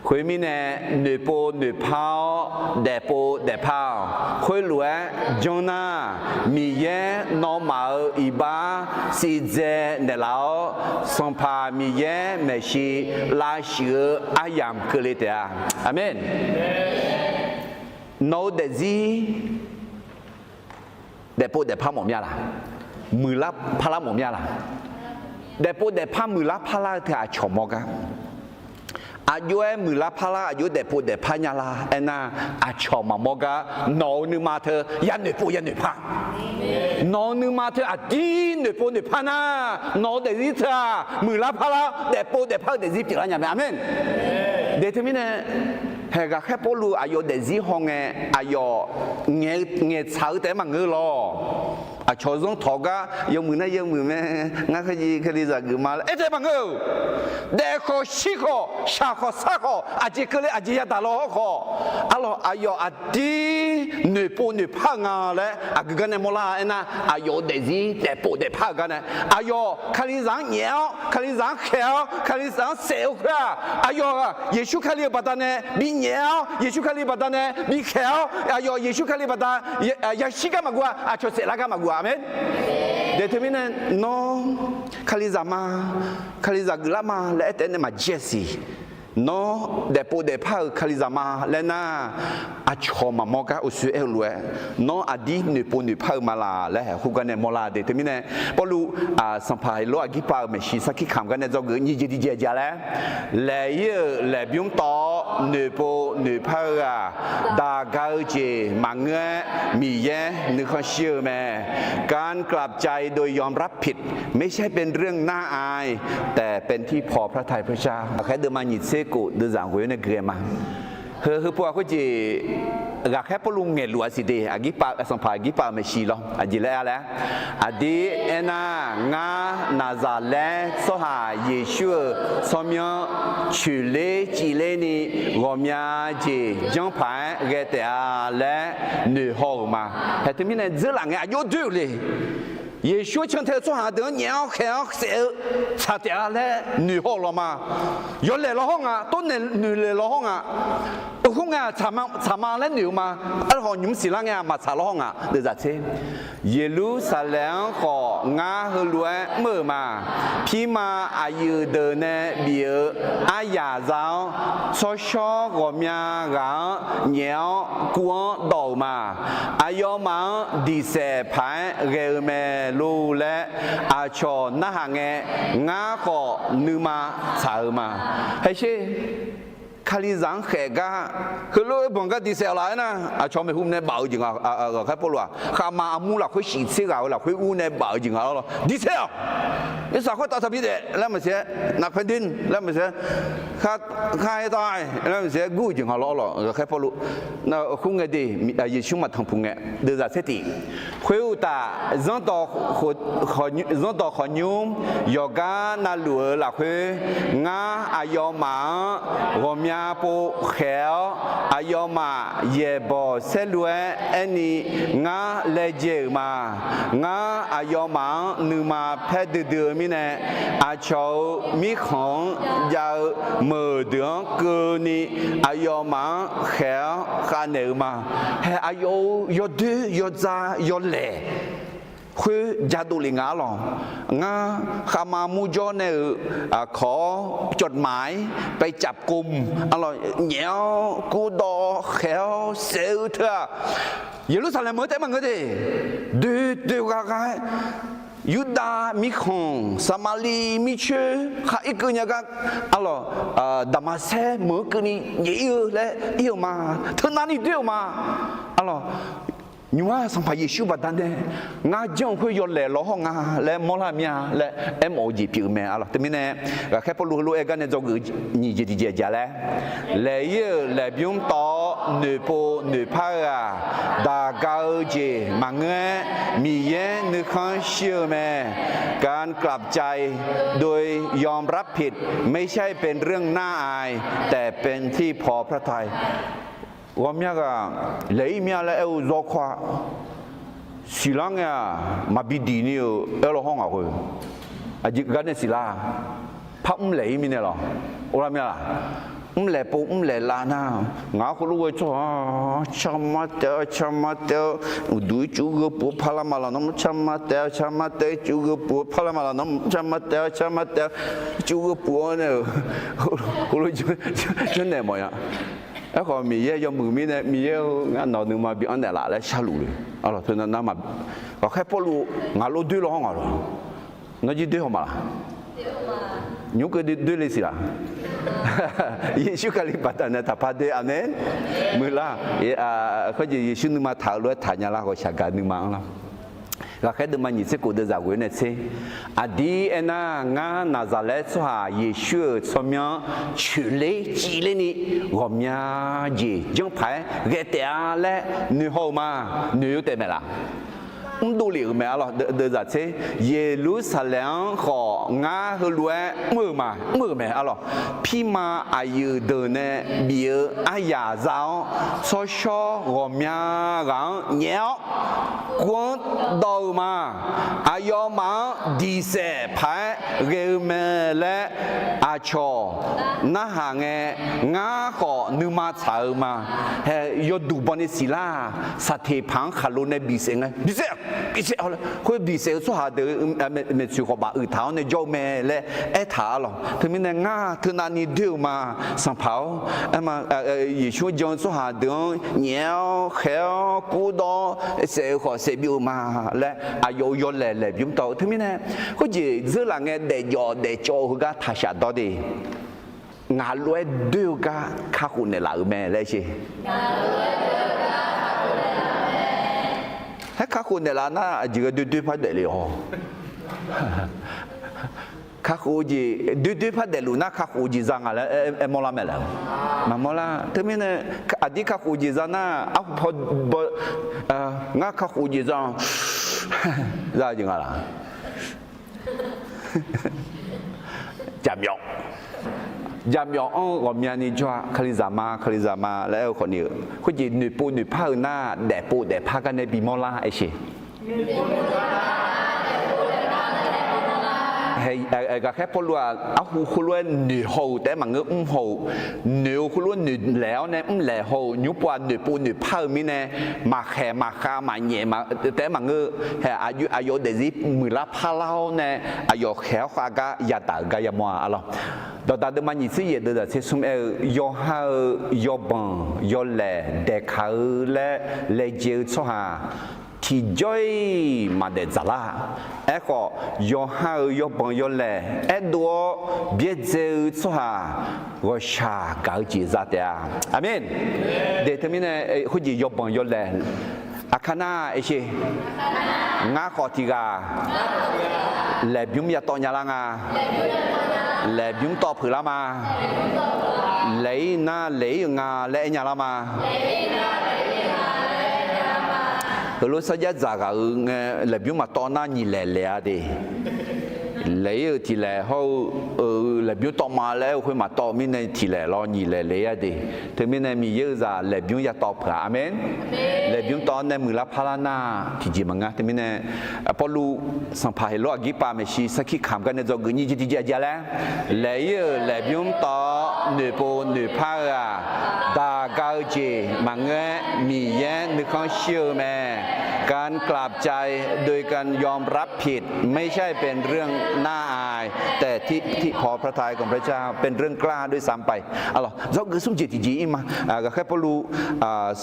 khoermirnae noeqpov noeqpar-awr daefpov daefpar-awq. Khoerlof-aer janr nar, Miqyaer nawmaf-euq iqbax sivdzae naeqlaf-awr, Sanqpaq Miqyaer maeqshi lavshuif-eu aryamq keuvle taef-a. Aqmeq. Nawq-eu daefzir daefpov daefpar mawf mya laq? Muiqlar parlar mawf mya laq? Daefpov daefpar muiqlar parlar-eu teu aqcawq mawr gar. Aqjox-aer muiqlar parlar, aqjox daefpov daefpar nya lar aernar, aqcawq maqmawr gar. Nawq-eu nuima teu yanoeqpov yanoeqpar. Nawq-eu nuima teu aqdir noeqpov noeqpar nar, nawq-eu daefzir teu-aq muiqlar parlar, daefpov daefpar-eu daefzir pyeuflar nya mae. Aqmeq. Daeq teumirnae, haeq Ghaqkhaer Pawrluv aqyawf daefzir hawngae, aqyawf ngaeqtsaq-eu taef-aer maqngeur lawr. Aqcawq zanr tawq gar yawmuiq nar yawmuiq mae, ngar kharjiv Kalizaq geufma laer aer taef-aer maqngeur-euq. Daef khawf shir khawf shaq khawf sar khawf aqjeq keuvle aqjeq yadaq law hawr khawf, arlawq aqyawf aqdir noeqpov noeqpar-eu nga laer aqgeu gar nae mawrlar-a. Aernar, aqyawf-euq daefzir daefpov daefpar-eu gar nae, aqyawf Kalizaq-anr nyaef-awr, Kalizaq-anr khaeq-awr, Kalizaq-anr saef-eu khoer-aq, aqyawf-aq Yeqsur Kali-euq baqdanae binyaef-awr, Yeqsur Kali baqdanae bikhaeq-awr, aqyawf Yeqsur Kali baqda yashir gar maqguv-a, aqcawq saeflar gar maqguv-a. Aqmeq. Daeq teumirnae, nawr Kalizaq ma, Kalizaq geuflar ma laer aer taef-aer nae maqjaer siq. Nawr daefpov daefpar-euq Kalizaq ma laer nar, aqcawq maqmawr gar uqshoe aer-eu lof-aer, nawr aqdir noeqpov noeqpar-eu ma laq laer haeq khoergar nae mawrlar-a. Daeq teumirnae, Pawrluv Sanqpaq Heqlof aqdirpav-euq maeqshi sarkir kamq gar nae dzawgeuf nyiq jeq tiqjeq aqjeq laer, laeq-ir-euq laeqbymr tawv-awr noeqpov noeqpar-eu-aq, daq ga-eu jeq maqngeur-aer Miqyaer nuikhanr shir-eu mae. การกลับใจโดยยอมรับผิด ไม่ใช่เป็นเรื่องน่าอาย แต่เป็นที่พอพระทัยพระเจ้า Ghaqkhaer deuvma nyiq tser kof deuvzaq ghoe-awr nae gui-aer ma. Heu heupov-aq khoerjeq Ghaqkhaer Pawrluv ngaeqluf-a siq de, aqdirpav, Sanqpaq aqdirpav-euq maeqshi lawr. Aqjeq laer-a laer, aqdir aernar, ngar Naqzaqlaer tsawrhaq Yeqsur-euq tsawrmyanr coeqler civler ni ghawqmya jeq janrpaq-aer ghae taef-a laer noeqhaw-euq ma. Haeq teumirnae dzeurlaf ngae aqjox doer-euq le. Yeqsur-anr cantae-eu tsawrhaq deuq-anr nyaef-awr khaeq-awr saef-eu tsaq taef-a laer noeqhaw-euq lawq ma. Yawlaeq lawr hawr nga, tawrnaeq noeqlaeq lawr hawr nga. Eukhoer ngae-aq tsaq ma laer noeq-eu ma. Aerkhawf nymq-mr siqlar ngae-aq maqtsaq lawr hawr nga. Deuvzaq tser, Yeqlursaqlaeq-anr khawf ngar heulof-aer mr-euq ma. Pirma aqyuif deuq nae bif-euq aryaq za-awr, tsawrshawr ghawqmya ghaq-anr nyaef-awr kuv-anr dawv-euq ma. Aqyawfmaf-anr diqsaef paq-aer ghae-eu mae lor laer, aqcawq narhaq ngae, ngar khawf nuima tsaq-eu ma. Haeq sher, Kalizaq-anr khaeq gar, heulof-aer banq gar diqsaef-awq laf aernar, aqcawq maeqhu nae baf-eu jeq nga. Ghaqkhaer Pawrluv-aq, khaqma armur lafkhoer shif tser ghaq-eu lafkhoer ur nae baf-eu jeq nga lawr. Diqsaef-awq. Irsaq khoertav taqbi daef laer maqsiq-aer, naqpae din laer maqsiq-aer, kharhaer tav laer maqsiq-aer gur-eu jeq nga lawr lawq. Ghaqkhaer Pawrluv, nar-eu khoerngae de, Yeqsur maqtanq puq ngae, deuvzaq tser tiq. Khoeruqtaf, zanrdawq khawqnymr yawqgar navluf-eu lafkhoer, ngar aqyawfmaf-anr ghawqmya pov khaeq-awr, aqyawfmaf yaeqbawq saerlu-aer aerni, ngar laejae-euq ma. Ngar aqyawfmaf-anr nuima paer duidui-eu mirnae, aqcawq-euq mirkhanq-anr jav-eu meuq deuq-anr keuvni, aqyawfmaf-anr khaeq-awr khavnaeq-eu ma. Haeq aqyawf-euq yawdoer yawdza yawlaeq khoer jadov le nga arlawq. Ngar khaqma murjawr nae-euq kawq-awr จดหมายไปจับกุม arlawq, nyaef-awr kurdawv khaeq-awr saef-eu teu-aq, Yeqlursaqlaeq meuq-eu taef maqngeur de. Doe doe gha gha-aer, Yurdav mirkhanq, Saqmaqliv mircoer khar irkeuv nya gar, arlawq, Daqmaqsaer meuq-anr keuvni nyaef ir-eu laer ir-euq ma. Teunav ni doer-euq ma. Arlawq, Nymq-mr-aq Sanqpaq Yeqsur baqdanae ngar janr-eu khoer yawlaeq law hawr nga laer mawrlar mir-a laer aermawf-eu jeq pyeuf-eu mae arlawq. Teumirnae ghaqkhaer Pawrluv heulof-aer gar nae dzawgeuf nyiq jeq tiqjeq aqjeq-a laer, laeq-ir-euq laeqbymr tawv-awr noeqpov noeqpar-eu-aq, daq ga-eu jeq maqngeur-aer Miqyaer nuikhanr shir-eu mae. การกลับใจโดยยอมรับผิด ไม่ใช่เป็นเรื่องน่าอาย แต่เป็นที่พอพระทัย Ghawqmya ghaq laeq-ir mir-a laer aer-eu zawr kawr-a. Siqlar ngae-aq maqbi diq ni-euq aer law hawr ngaq khoer. Aqjeq gar nae siqlar-a. Par mrlaeq-ir mirnae lawq. Or lar mir-a laq? Mrlaeq pov mrlaeq lav nar, ngaq-anr khoerlof ghae tsawrhaq-a, carma taef-a carma taef-a, uqduq-ir cuf gheu puq-eu parlar ma laq nawr, carma taef-a carma taef-a cuf gheu puq-eu parlar ma laq nawr, carma taef-a carma taef-a cuf gheu puq-awr nae-euq heulof janrnaeq mawf-a. Aerkhawf Miqyaer yawmuiq mirnae Miqyaer-eu ngar nawq nuima bi anr naeqlaf laer sharluf le. Arlawq teu nar nar ma, ghaqkhaer Pawrluv ngaq lof doer law hawr ngaq lawq. Nawr jir doer haw ma laq? Nymq-mr keuv doer le siq laq? Yeqsur Kali baqdanae taqpar doer, aqmeq. Muiqlar, khoerjeq Yeqsur nuima taq-eu lof-aer taqnya lar, ghawqshaq gaq nuima-anr lar. Ghaqkhaer deuvma nyiq tser kof deuvzaq ghoe-awr nae tser. Aqdir aernar, ngar Naqzaqlaer tsawrhaq Yeqsur-euq tsawrmyanr-anr coeqler civler ni ghawqmya jeq janr paq-aer ghae taef-a laer noeqhaw-eu ma. Noeq-eu taef maeq laf? Mrdov lef-euq mae arlawq. Deuvzaq tser, Yeqlursaqlaeq-anr khawf ngar heulof-aer mr-eu ma, mr-euq mae arlawq. Pirma aqyuif deuq nae bif-eu aryaq za-awr, tsawrshawr ghawqmya ghaq-anr nyaef-awr kuv-anr dawv-eu ma. Aqyawfmaf-anr diqsaef paq-aer ghae-eu mae laer aqcawq narhaq ngae, ngar khawf nuima tsaq-eu ma. Hae, yawduq bawni siqlar-aq, saqteq paq-anr khaqlo nae bisaef ngae, bisaef, bisaef, khoer bisaef-eu tsawrhaq deuq maeqtsoeq khawf baf uiq taq-awr nae jawr-eu mae laer aertaq arlawq. Teumirnae ngar teunav ni doer-eu ma. Sanqpaq-or, aer ma, Yeqsur-anr jan-eu tsawrhaq deuq-anr nyaef-awr khaeq-awr kurdawr saef-eu khawf saef byov-eu ma laer aqyawf-euq yawlaeq laeqbymr tawv-eu. Teumirnae khoerjeq dzeur laf ngae daefjawf daefcawv-eu heugar taqshaf dawr de. Ngaq lof-aer doer-eu gar kakhof naeqlaf-euq mae laer sher. Haer kakhof naeqlaf nar aqjeq ghae doer doer par daefle-awq. Kakhof-eu jeq doer doer par daefluf nar kakhof-eu jeq za nga laer aer mawrlar mae laf? Maqmawr lar. Teumirnae aqdir kakhof-eu jeq za nar arhu paw baw, ngar kakhof-eu jeq za, za-eu jeq nga laf? Jaqmyawf, jaqmyawf anr-eu ghawqmyani jawr-a. Kalizaq ma, kalizaq ma laer aer-eu khawfni-eu khoerjeq noeqpov noeqpar-eu nar daefpov daefpar gar nae bimawr lar aer sher. Ghaqkhaer Pawrluv-aq arhu khoerlof-aer noeqhaw-euq taef-aer maqngeur, mrhaw-euq. Noeq-eu khoerlof-aer noeqlaeq-awr nae mrlaeq haw-euq nymr pov-aq noeqpov noeqpar-eu mirnae, maqkhaeq maqkhav maqnyaef taef-aer maqngeur. Hae, aqyawf daefzir muiqlar parlar-awr nae aqyawf khaeq-awr khav gar yadaq-euq gar yamawr-a arlawq. Dawqdaq deuvma nyiq tser yaef deuvzaq tser smr aer-eu, yawqha-euq yawbanq yawlaeq daeqkaq-eu laer laejae-eu tsawrhaq tiqjawr-iq maqdaef dzaqlar. Aerkhawf, yawqha-euq yawbanq yawlaeq aerdov-awr byaerdzae-eu tsawrhaq ghawqshaq gaq-eu jeq za taef-a. Aqmeq. De teumirnae khoerjeq yawbanq yawlaeq aqkar nar aer sher. Ngar khawf tiq ghaq laeqbymr yatawv nya lar nga. Laeqbymr tawv peuq lar ma. Laeq-ir nar laeq-ir-euq nga laer aer nya lar ma. Heulof sarjax dzaq ghaq-euq ngae laeqbymr maqtawv nar nyiq laeq laeq-a de. Laeq-ir-euq tiq laeq hawr-eu laeqbymr tawv ma laer aer-eu khoer maqtawv mirnae tiq laeq lawr nyiq laeq laeq-a de. Teumirnae Miqyaer-euq zaq laeqbymr yatawv peuq-a. Aqmeq. Laeqbymr tawv-awr nae muiqlar parlar nar tiqjeq maqnga. Teumirnae Pawrluv sanqpaq Heqlor aqgirpav maeqshi sarkir kamq gar nae dzawgeuf nyiq jeq tiqjeq aqjeq laer, laeq-ir-euq laeqbymr tawv-awr noeqpov noeqpar-eu-aq, daq ga-eu jeq maqngeur-aer Miqyaer nuikhanr shir-eu mae. การกราบใจโดยการยอมรับผิด ไม่ใช่เป็นเรื่องน่าอาย แต่ที่ที่พอพระทัยของพระเจ้าเป็นเรื่องกล้าด้วยซ้ำไป Arlawq, dzawgeuf smr jeq tiqjeq ir ma. Ghaqkhaer Pawrluv,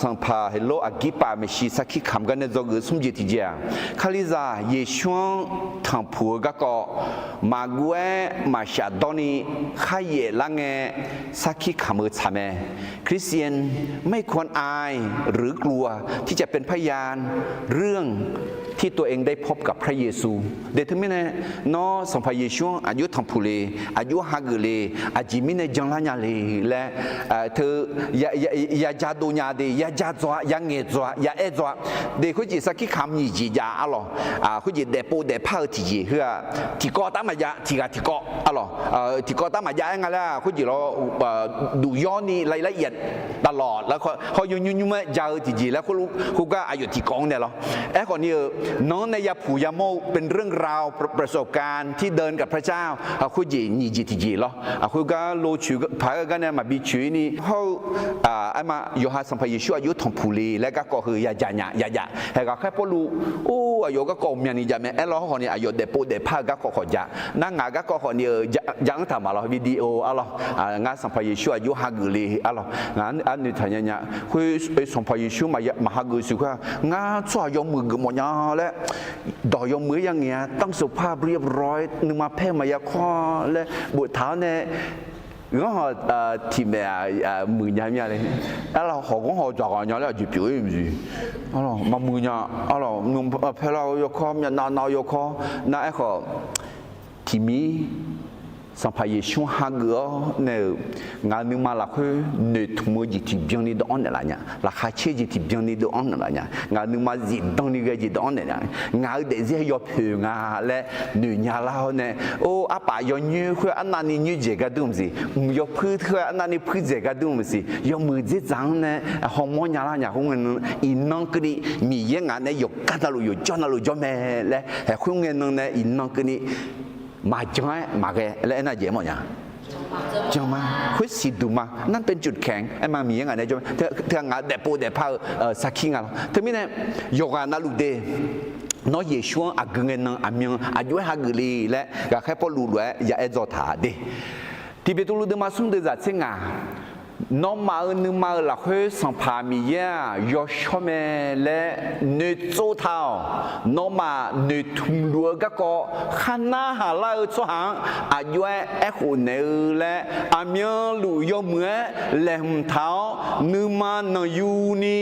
Sanqpaq Heqlor Aqgirpaf maeqshi sarkir kamq gar nae dzawgeuf smr jeq tiqjeq-aq, Kalizaq Yeqsur-anr tanqpuq-eu garkawv maqguv-aer maqshaf dawrni kharyaef lar ngae sarkir kamq-eu tsaq mae. คริสเตียนไม่ควรอายหรือกลัวที่จะเป็นพยานเรื่องที่ตัวเองได้พบกับพระเยซู Deq teumirnae, nawr Sanqpaq Yeqsur-anr aqjox tanqpuq le, aqjox hageuf le, aqjeq mirnae janlar nya le laer, teu, ya ja dov nya de, ya ja dzaw-a, ya ngaeq dzaw-a, ya aer dzaw-a. Deq khoerjeq sarkir kamq nyiq jeq jav-a arlawq. Khoerjeq daefpov daefpar-eu tiqjeq heu-aq, tiqkawv taf maqjav, tiqghaq tiqkawv arlawq. Tiqkawv taf maqjav-aer nga laer-aq, khoerjeq lawr, duq yawrni la la yav davlawq lar, hawr yawnyur nymr-aer ja-eu tiqjeq laer khoerlof khoergar aqyawf tiqkawv-anr naeq lawr. Aerkhawf ni-euq, nanq-anr nae yapuq yamawr-eu เป็นเรื่องราวประสบการณ์ที่เดินกับพระเจ้า khoerjeq nyiq jeq tiqjeq lawr. Khoergar lo coeq paq-aer gar nae maqbi coeq-ir ni hawr-eu, aerma yawqha Sanqpaq Yeqsur aqjox tanqpuq le laer garkawv heu ya ja nya ya jav. Haeq Ghaqkhaer Pawrluv, or, aqyawf garkawv myavni jav mae. Aerlawr hawrkhawf ni aqyawf daefpov daefpar-eu garkawv khawf jav. Nar ngaq garkawv khawf ni-eu ja-anr taq maq lawr, video arlawq. Ngar Sanqpaq Yeqsur aqjox hageuf le arlawq. Ngaq arnoeq taq nya nya. Khoer, Sanqpaq Yeqsur maqhageuf siq khoer-aq, ngar tsawrhaq yawmuiq geufmawf nya laer, dawq yawmuiq-aer ya ngaeq-a, ต้องสุภาพเรียบร้อย nuima paer-eu maqya kawr laer boftaq-awr nae, ghanr hawq tiqmaeq-aq muiq nya mir-a le. Arlawq, hawq ghanr hawq dzaq ghaq nya laer aqjeq pyeuf-ir maqsiq. Maqmuiq nya. Arlawq, paer lar-eu yawkawr, myavnav nav-eu yawkawr nar, aerkhawf tiqmir Sanqpaq Yeqsur hageuf-awr nae-euq, ngaq-euq nuima lafkhoer noeqtmq-eu jeq tiqbyan ni dawv-anr naeqlaf nya. Laqkhaq caer-eu jeq tiqbyan ni dawv-anr naeqlaf nya. Ngaq-euq nuima zifdan ni ghae jeq dawv-anr naeqlaf nya. Ngaq-euq daefzir yawpoeq nga laer noeq nya lar-awr nae, or, arpaf yawnyoer khoer arnavni nyoer dzaeq gar dur maqsiq, mq yawpuir khoer arnavni puir dzaeq gar dur maqsiq, yawmuiq dzerdzaq-anr nae hawmawr nya lar nya khoerngae nan, iqnan keuvni Miqyaer ngaq nae yawqgar navluf yawqjawr navluf jawr mae laer haeq khoerngae nan nae iqnan keuvni maqjan-aer maqghae laer aernar jeq mawf nya. Jan ma. Khoersiq duq ma. นั่นเป็นจุดแข็ง aerma Miqyaer ngaq nae jawr mae. Teu-aq ngaq daefpov daefpar-eu sarkir nga lawr. Teumirnae yawqghaq navluf de, nawr Yeqsur-anr aqgeu ngae nan aqmyan aqjox-aer hageuf le laer Ghaqkhaer Pawrluv lof-aer ya aer dzaw taq de. Tiqbeqtuvluv deuvma smr deuv zaq tser ngaq, nawmaf-euq nuima-euq lafkhoer Sanqpaq Miqyaer-aq yawshawr mae laer noeqtsov taq-awq. Nawmaf noeqtmq luf-eu garkawv kharnar haq lar-eu tsawrhaq-anr aqjox-aer aerkhof naeq-eu laer, aqmyanluf yawmuiq-aer laeqhmq taq-awr, nuima nanqyuni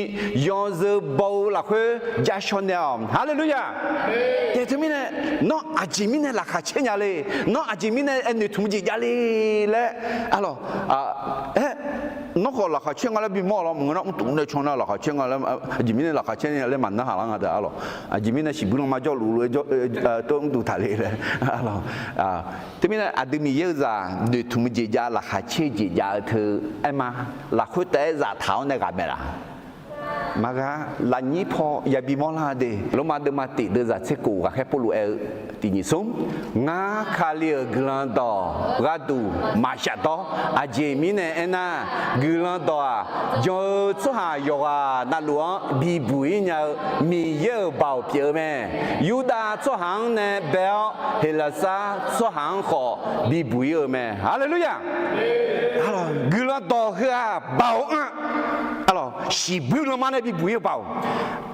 yawzeu baw-eu lafkhoer javshaw naeq-awq. Haleluya! Teq teumirnae, nawr aqjeq mirnae laqkhaq caer nya le, nawr aqjeq mirnae aer noeqtmq jeq jav le laer, arlawq, aer, nawr khawf laqkhaq caer nga laer bimawr-awq lawr, maqngeur nar mrtuq nae can nar laqkhaq caer nga laer, aqjeq mirnae laqkhaq caer nya laer maqnar haq lar nga de, arlawq. Aqjeq mirnae shiqbuir lanma jawrluf lof-aer jawr, tov mrtuq taqle laer, arlawq. Teumirnae aqdui Miqyaer-eu zaq noeqtmq jeq jav, laqkhaq caer jeq jav-eu teu aerma, lafkhoer taef-aer zaftaq-awr nae ghaq maeq laf. Maqgha, lafnyir paw yabi mawrlar de. Lormav deuvma tiq deuv zaq tser kof Ghaqkhaer Pawrluv aer-eu tiq nyiq smr, ngar Kali-euq guiqlanq dawq gharduq maqshaf dawr. Aqjeq mirnae aernar, guiqlanq dawq-aq, jan-eu tsawrhaq yawqghaq navluf-anr bibuq-ir nya-eu Miqyaer-euq baoq pyeuf-eu mae. Yurdav tsawrhaq-anr nae bae-awr, Heqlaqsar tsawrhaq-anr khawf bibuq-ir-eu mae. Haleluya! Guiqlanq dawq heu-aq baoq-anr, arlawq, shiqbuir lanma nae bibuq-ir-eu baoq,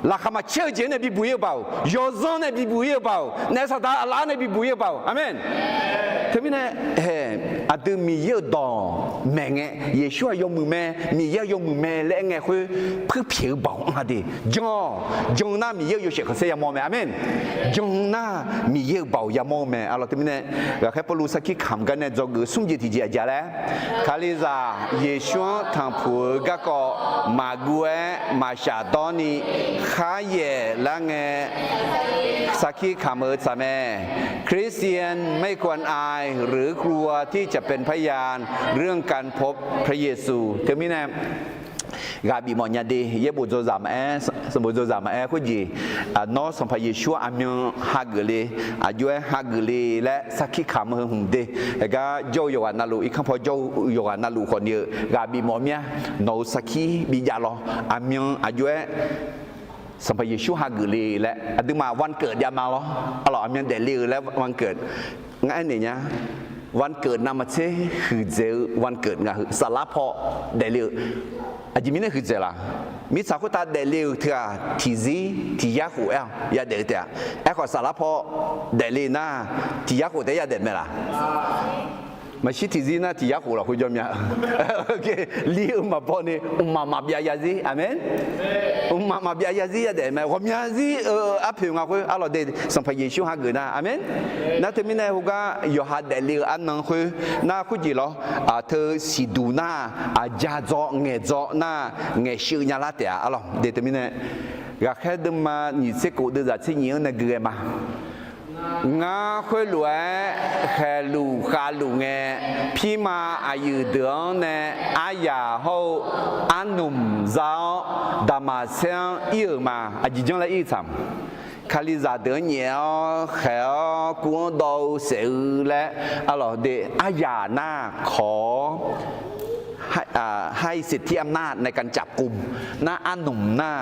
laqkhaq maqcaer-eu jeq nae bibuq-ir-eu baoq, yawzanr nae bibuq-ir-eu baoq, naef saqdaq aqlaf-anr nae bibuq-ir-eu baoq. Aqmeq. Teumirnae, aqdui Miqyaer-euq dawq maeqngae, Yeqsur-aq yawmuiq mae, Miqyaer-aq yawmuiq mae laer aer ngae khoer, puirpyaeq-eu baoq-anr ha de. Jan-awq. Jan nar Miqyaer-euq yawshaef khanqsaer yamawr mae. Aqmeq. Jan nar Miqyaer-euq baoq yamawr-eu mae. Arlawq, teumirnae Ghaqkhaer Pawrluv sarkir kamq gar nae dzawgeuf smr jeq tiqjeq aqjeq laer, Kalizaq Yeqsur-anr tanqpuq-eu garkawv maqguv-aer maqshaf dawrni kharyaeq lar ngae sarkir kamq-eu tsaq mae. คริสเตียนไม่ควรอายหรือกลัวที่จะเป็นพยานเรื่องการพบพระเยซู Teumirnae ghaq bifmawf nya de. Yaerbof dzawzaq maqaer, sanqbof dzawzaq maqaer khoerjeq, nawr Sanqpaq Yeqsur-anr aqmyan hageuf le, aqjox-aer hageuf le laer sarkir kamq-eu hmq de. Aqgar jawr-eu yawqghaq navluf, irkanr paw jawr-eu yawqghaq navluf khawfni-eu ghaq bifmawf mir-a. Nawq-euq sarkir bijav lawr, aqmyan aqjox-aer Sanqpaq Yeqsur hageuf le laer aqduimaf วันเกิด jav ma lawr. Arlawq, aqmyan daefle-eu laer วันเกิด. Ngar aernaeq nya, วันเกิด navmaqtser huiqdzaeq-eu วันเกิด ngaq-euq saflar paw daefle-eu. Aqjeq mirnae huiqdzaeq laf? Mirtsaq khoertav daefle-euq teughaq tiqzir tiq yar khof aer-awq yadaef-eu taef-a. Aerkhawf saflar paw daefle nar, tiq yar khof taef-aer yadaef mae laf? Maqshir tiqzir nar tiq yar khof lafkhoer jawr mya. Li-eu maqbaw ni mqmaq maqbyav yarzir. Aqmeq. Mqmaq maqbyav yarzir yadaef mae. Ghawqmya zir-eu arpoeq nga khoer arlawq de, Sanqpaq Yeqsur hageuf nar. Aqmeq. Nar teumirnae heugar yawqha daefle-eu arnan khoer nar khoerjeq lawr. Teu siqduq nar, aqja dzaw ngaeq dzaw nar, ngaeqsheuv nya lar taef-a arlawq de. Teumirnae ghaqkhaer deuvma nyiq tser kof deuvzaq tser nyiq-anr nae gui ghae ma. Ngar khoerlof-aer khaeqluf khavluf ngae, pirma aqyuif deuq-anr nae aryaq hawr-eu arnmq za-awr, daqmaqtser-anr ir-euq ma. Aqjeq janr laer ir-eu tsaq. Kalizaq deuq-anr nyaef-awr khaeq-awr kuv-anr dawv-eu saef-eu laer arlawq de, aryaq nar kawq-awr hai, ให้สิทธิอำนาจในการจับกุม nar, arnmq nar,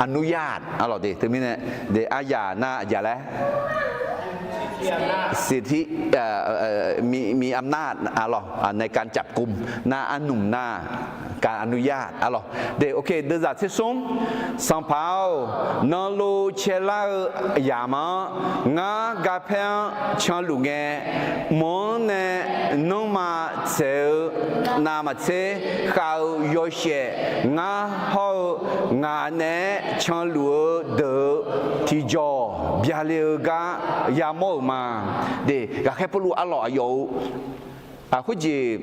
อนุญาต arlawq de. Teumirnae de, aryaq nar aqjeq laer สิทธิ มีอำนาจ arlawq, ในการจับกุม nar, arnmq nar, การอนุญาต arlawq de. Deuvzaq tser smr. Sanqpaq-or, nanlov caelar-eu yamq-anr ngar garpaer-anr canluf ngae, mq-anr nae nanrma tsaeq-eu navmaqtser khav-eu yawshaef ngar hawr-eu ngaq naeq-aer canluf-eu deuq-euq tiqjawq byale-eu gar yamawr-euq ma. De, ghaqkhaer Pawrluv arlawq aqyawf-euq khoerjeq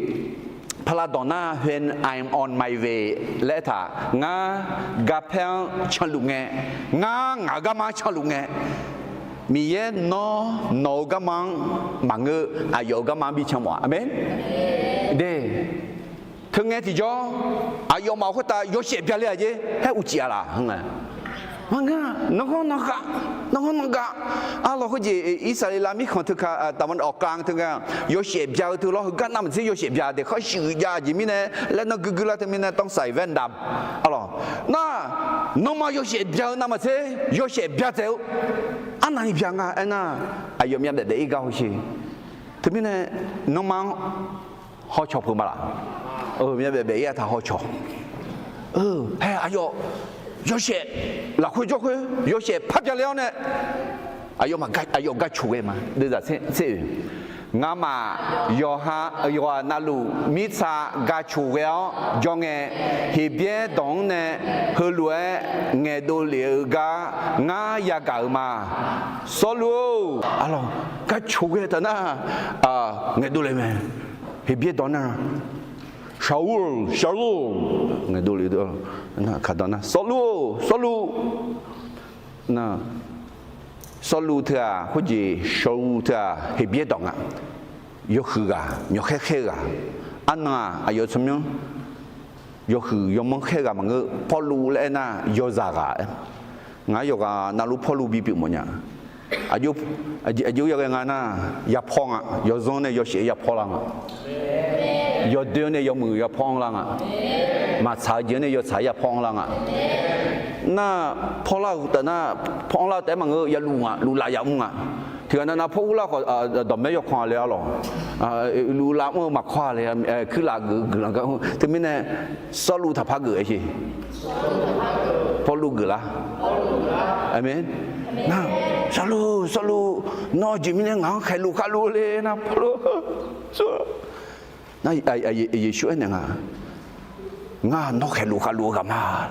paqlav dawq nar, when I'm on my way laer aertaq, ngar garpaer-anr canluf ngae, ngar ngaq-euq garma-anr canluf ngae, Miqyaer nawr nawq-euq garma-anr maqngeur, aqyawf-euq garma-anr bi can mawf-a. Aqmeq. De, teungae tiqjawr aqyawfmaf khoertav yawshaef byale-aq jer, haer uqcif-a laf. Maqngeur, nanrghanr nanrghav, nanrghanr nanrghav. Arlawq khoerjeq Irsaqleqlav mirkhanq teu ka, ตะวันออกกลาง teu ngae, yawshaef bya-eu teu lawr, heugar navmaqtser yawshaef bya de, kharshuif jav-eu jeq mirnae laer nar guiqguiq lar teumirnae ต้องใส่แว่นดำ arlawq. Nar, nanrma yawshaef bya-eu navmaqtser yawshaef bya dzaeq-eu arnavni bya nga aernar, aqyawf myavbaef daef-ir gar hawsher. Teumirnae nanrma-anr hawcaw peuq ma laf? Myavbaef baef-ir-a taq hawcaw. Hae aqyawf yawshaef lafkhoer jawrkhoer yawshaef par bya le-awr nae, aqyawf gar coq ghae ma. Deuvzaq tser oe. Ngamaf yawqha, yawqghaq navluf mirtsa gar coq ghae-awr jawr ngae, Heqbyaer dawq-anr nae heulof-aer ngaeqdov lef-eu gar ngar yagaq-euq ma. Sawrluv-or, arlawq, gar coq ghae taf nar, ngaeqdov le mae. Heqbyaer dawq nar, Shawr, Shawr, ngaeqdov le-eu nar, kaqdawq nar, Sawrluv-or, Sawrluv. Nar, Sawrluv teu-aq khoerjeq, Shawr teu-aq Heqbyaer dawq nga. Yawhuiq ghaq, myawqkhaer khaer-eu ghaq. Arnan-aq aqyawf tsawrmyanr yawhuiq yawmanr khaer-eu ghaq maqngeur. Pawrluv laer aernar yawzaq ghaq. Ngaq-aer yawqghaq navluf Pawrluv bipyeuf mawfnya. Aqjox, aqjox yaghae nga nar, yapawr nga. Yawzanr nae yawshaef yapawr lar nga. Yawdoer nae yawmuiq yapawr anrlar nga. Maqtsaq-eu jeq-anr nae yawtsaq yapawr anrlar nga. Nar, pawrlar-euq taf nar, pawr anrlar-eu taef-aer maqngeur, yaluf nga, luflaf yamr nga. Tiqghaq nav nav pawr urlar khawf, dawqmaer yawkawr-a le arlawq. Luflaf mr-eu maqkawr-a le, kuirlaf geuf guiqlanq gar. Teumirnae Sawrluv taqpar geuf-aer sher. Pawrluv geuflar. Aqmeq. Nar, Sawrluv, Sawrluv, nawr aqjeq mirnae ngaq-anr khaeqluf khavluf le nar, Pawrluv. Nar, Yeqsur aernaeq nga, ngar nawr khaeqluf khavluf-eu ghaq ma.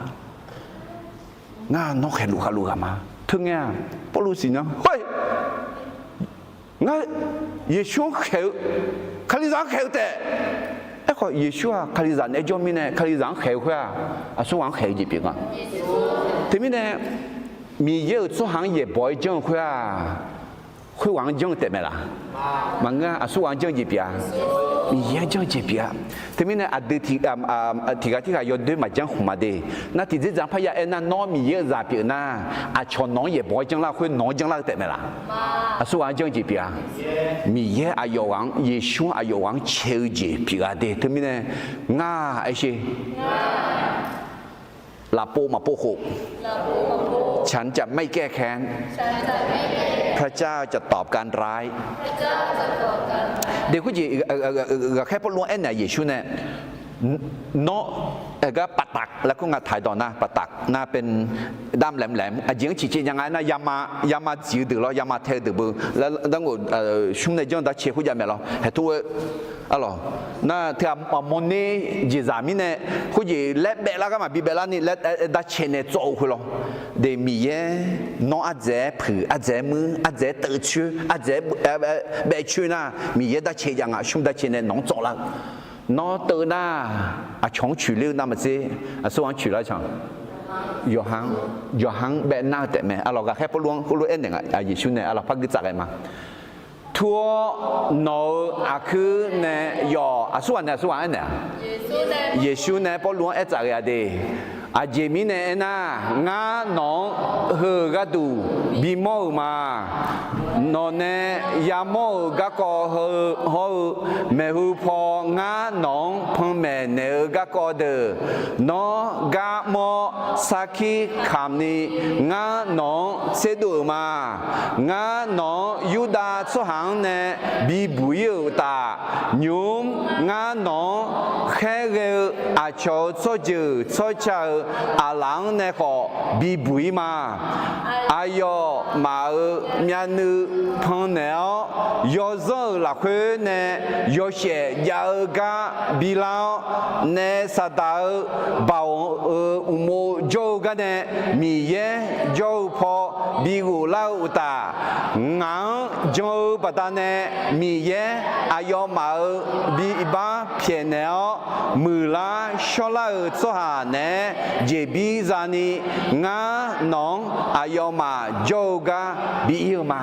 Ngar nawr khaeqluf khavluf-eu ghaq ma. Teu ngae-aq, Pawrluv siqnya, khoer, ngar Yeqsur-anr khaeq-eu, Kalizaq-anr khaeq-eu taef. Aerkhawf Yeqsur-aq Kalizaq naeq-aer jawr mirnae Kalizaq-anr khaeq-eu khoer-aq, aqsurghaq-anr khaeq-eu jeq pyeuf nga. Teumirnae Miqyaer-euq tsawrhaq-anr yaeqbawq-aer janr-eu khoer-aq, khoerghaq-anr janr-eu taef mae laf? Maqngeur-a. Aqsurghaq-anr janr-eu jeq pyeuf-a. Miqyaer-anr janr-eu jeq pyeuf-a. Teumirnae aqdui tiqghaq tirghaq yawdoer maqjanr khmq ma de. Nar tiqdzerdzaq-anr parya aernar, nawr Miqyaer-euq zaq pyeuf nar, aqcawq nawq-anr yaeqbawq-aer janrlar-eu khoer nawq-anr janrlar-eu taef mae laf? Aqsurghaq-anr janr-eu jeq pyeuf-a. Miqyaer aqyawf ghaq-anr, Yeqsur-anr aqyawf ghaq-anr cae-eu jeq pyeuf-a de. Teumirnae ngar aer sher. Lafpov maqpov khof, ฉันจะไม่แก้แค้น พระเจ้าจะตอบการร้าย Deuq khoerjeq ghaqkhaer Pawrluv-anr aernaeq-aq Yeqsur nae, nawr, gar ปากตัก laer khoer nga taq-aer dawq nar ปากตัก nar เป็นด้ามแหลมๆ aqjeq-anr ciqcaev nya nga aernar, yama, yama dziq-eu deuq lawr, yama tae-eu deuq beu, dar ngof shmr nae janr darcae khoerjav maeq lawr, haeq tov-aer, arlawq, nar teughaq mawrner jeqzaq mirnae, khoerjeq laer baef lar gar maqbi baef larni laer darcae nae tsawv-eu khoer lawr. De Miqyaer, nawr ardzaeq-aer puiq, ardzaeq-aer muir, ardzaeq-aer teuv coer, ardzaeq-aer baef coer nar, Miqyaer darcae jav nga, shmr darcae nae nawq-anr tsawv lar-eu. Nawr teuv nar, aqcawq-anr coeq ler-eu navmaqtser, aqsurghaq-anr coeq lar can. Yawqha-anr, yawqha-anr baef nar-eu taef mae. Arlawq, ghaqkhaer Pawrluv-anr heulof aernaeq nga, Yeqsur nae arlawq par guir tsaf ghae ma. Tur-awr nawq-euq aqkuir nae yawf, aqsurghaq nae aqsurghaq aernaeq-a. Yeqsur nae Pawrluv-anr aertsaf ghae-a de. Aqjeq mirnae aernar, ngar nawq-anr heu-euq gharduq bimawr-euq ma. Nawq nae yamawr-euq garkawv hawr-eu, maeqhu paw ngar nawq-anr panmaeq naeq-eu garkawv deuq, nawr gar mawr sarkir kamq ni ngar nawq-anr tserdov-euq ma. Ngar nawq-anr Yurdav tsawrhaq-anr nae bibuq-ir-euq uqtaf, nymq-mr ngar nawq-anr khaerghae-eu aqcawq-euq tsawrjeuq tsawrca-euq aqlaf-anr nae khawf bibuq-ir ma. Aqyawfmaf-euq myavnuiv pannaeq-awr, yawzanr-euq lafkhoer nae yawshaef jav-eu gar bilar-awr, naef Saqdaq-euq baoq-euq uqmov jawr-eu garnae Miqyaer jawr-eu paw bighof lar-eu uqtaf, ngaq-anr jan-eu baqdanae Miqyaer aqyawfmaf-euq bibar pyaeqnaeq-awr, muiqlar shawrlar-euq tsawrhaq naeq-aer jeqbir zani, ngar nawq-anr aqyawfmaf jawr-eu gar bi ir-eu ma.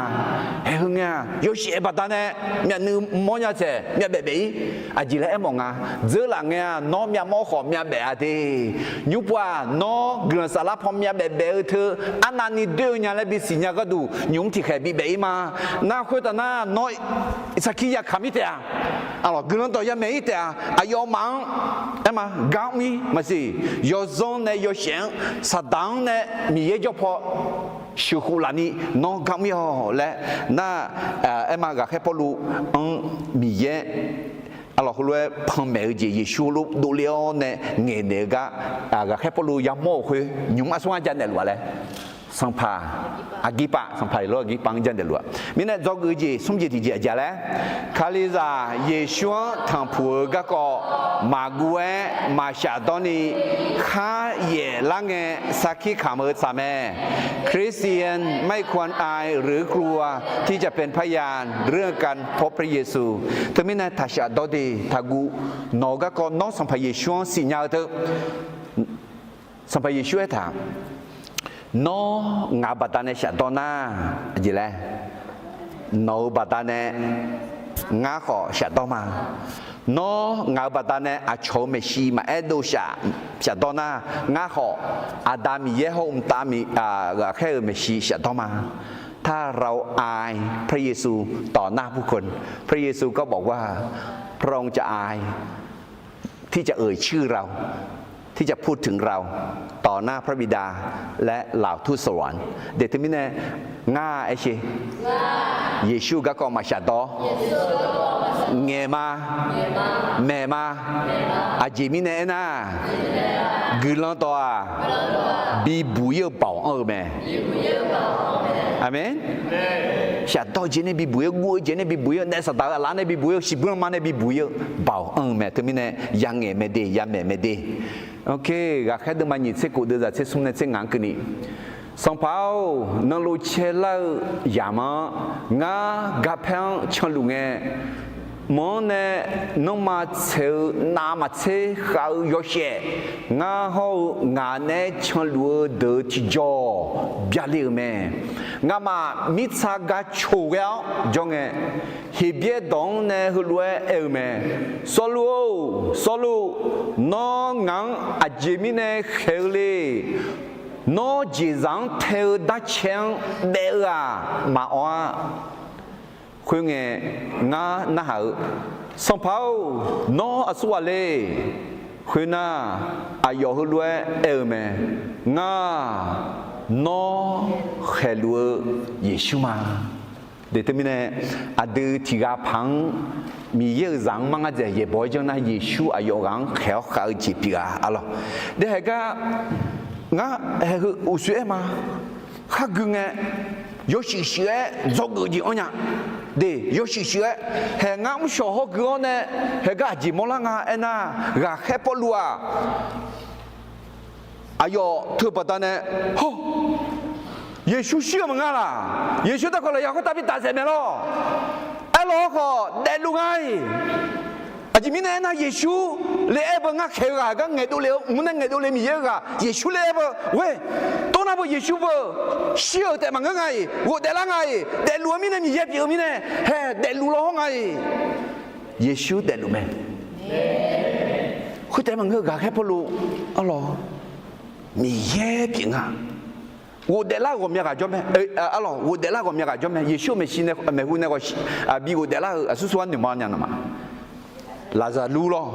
Haeq heu ngae-aq, yawshaef baqdanae myavnuiv mawrnya taeq myavbaef baef-ir. Aqjeq laer aermawf nga, dzeurlaf ngae-aq, nawr myavmawr khawf myavbaef-a de. Nymrpov-aq, nawr guiqlanq saflar paw myavbaef baef-eu teu arnavni doer-eu nya laer bisiq nya gharduq, nymq-mr tiqkhaeq bibaef-ir ma. Nar khoertav nar, nawr sarkir yakaq mir taef-a. Arlawq, guiqlanq dawq yamaeq-ir taef-a. Aqyawfmaf-anr aerma gar mr-ir maqsiq. Yawzanr nae yawshaef-anr, Saqdaq-anr nae Miqyaer jawr paw sheuqkhof lafni nawr gar mr-ir-awq laer nar, aerma ghaqkhaer Pawrluv-anr Miqyaer arlawq heulof-aer panmaeq-eu jeq, Yeqsur heulof dovle-awr nae ngaeqnaeq-eu gar, ghaqkhaer Pawrluv yamawr-euq khoer nymq-mr aqsur ngar janaeq luf-a laer, sanqpaq Aqgirpav, sanqpaq Eqlawr Aqgirpav-anr janaeq luf-a. Mirnae dzawgeuf-eu jeq smr jeq tiqjeq aqjeq laer, Kalizaq Yeqsur-anr tanqpuq-eu garkawv maqguv-aer maqshafdawr ni kharyaef lar ngae sarkir kamq-eu tsaq mae. คริสเตียนไม่ควรอายหรือ กลัวที่จะเป็นพยานเรื่องการพบพระเยซู Teumirnae taqshafdawr de, taqguv. Nawq-eu garkawv nawr Sanqpaq Yeqsur-anr siqnya-eu teu. Sanqpaq Yeqsur aertaq, nawr ngaq-euq baqdanae shafdawr nar, aqjeq laer, nawq-euq baqdanae ngar khawf shafdawr ma. Nawr ngaq-euq baqdanae aqcawq-euq maeqshi maqaer dov shaf, shafdawr nar, ngar khawf Aqda Miqyaer hawr-eu mqtav ghaqkhaer-euq maeqshi shafdawr ma. ถ้าเราอายพระเยซูต่อหน้าผู้คน พระเยซูก็บอกว่า พระองค์จะอาย ที่จะเอ่ยชื่อเรา ที่จะพูดถึงเราต่อหน้าพระบิดาและเหล่าทูตสวรรค์ De teumirnae, ngar aer sher, Yeqsur-eu garkawv maqshafdawr, ngaeq ma, maeq ma. Aqjeq mirnae aernar, guiqlanq dawq-aq, bibuq-ir-eu baoq anr-eu mae. Aqmeq. Shafdawr jeq nae bibuq-ir-eu, guv-eu jeq nae bibuq-ir-eu, naef Saqdaq-euq aqlaf nae bibuq-ir-eu, shiqbuir lanma nae bibuq-ir-eu baoq anr-eu mae. Teumirnae, yangaeq mae de, yamaeq mae de. Ghaqkhaer deuvma nyiq tser kof deuvzaq tser smr nae tser ngaq-anr keuvni, Sanqpaq-or, nanluf caelar-eu yamq-anr ngar garpaer-anr canluf ngae, mq-anr nae nanrma tsaeq-eu navmaqtser khav-eu yawshaef, ngar hawr-eu ngaq naeq-aer canluf-eu deuq-eu tiqjawq byale-euq mae. Ngamaf mirtsa ga coq ghae-awr jawr ngae, Heqbyaer dawq-anr nae heulof-aer aer-eu mae. Sawrluv-or, Sawrluv, nawr ngaq-anr aqjeq mirnae khaeq-eu le. Nawr jeqzaq-anr tae-eu darcae-anr baef-eu-aq maqawr-a. Khoerngae, ngar narhaq-eu, Sanqpaq-or, nawr aqsurghaq le. Khoernar, aqyawf heulof-aer aer-eu mae. Ngar Nawr khaeqluf-eu Yeqsur ma. De teumirnae, aqdui tiqghaq paq-anr Miqyaer-euq zaq-anr mar ngar dzaeq yaeqbawq-aer janr nar, Yeqsur aqyawf ghaq-anr khaeq-awr khav-eu jeq pyeuf-a arlawq. De haeqgar ngar haeq heu uqshoe aer ma. Khargui ngae, yawshuif shuif-aer dzawgeuf jeq anr nya. De, yawshuif shuif-aer, haeq ngar mrshawq hawr gui-awr nae, haeqgar aqjeq mawrlar nga aernar, ghaqkhaer Pawrluv-aq, aqyawf teu baqdanae, hawr, Yeqsur shir-euq maqnga laq? Yeqsur darkawq lafyaq khoertav bi tafsaef mae lawr. Aerlawr khawf daefluf nga-iq. Aqjeq mirnae aernar, Yeqsur le aer beu ngar khaeq-eu ghaq gar ngaeqdov le-eu mr nae ngaeqdov le Miqyaer-eu ghaq Yeqsur le aer beu ghoe, tov nar beu Yeqsur beu shir-euq taef maqngeur nga-iq, ghofdaef lar nga-iq, daefluf-eu mirnae Miqyaer pyeuf-eu mirnae haeq daefluf law hawr nga-iq. Yeqsur daefluf mae. Khoertaef maqngeur ghaqkhaer Pawrluv arlawq, Miqyaer pyeuf nga. Ghofdaef lar-eu ghawqmya ghaq jawr mae. Arlawq, ghofdaef lar ghawqmya ghaq jawr mae. Yeqsur-euq maeqshi nae, maeqhu nae bi ghofdaef lar-eu aqsur sur-anr noeqma nya naq ma. Laqzaqlur lawr,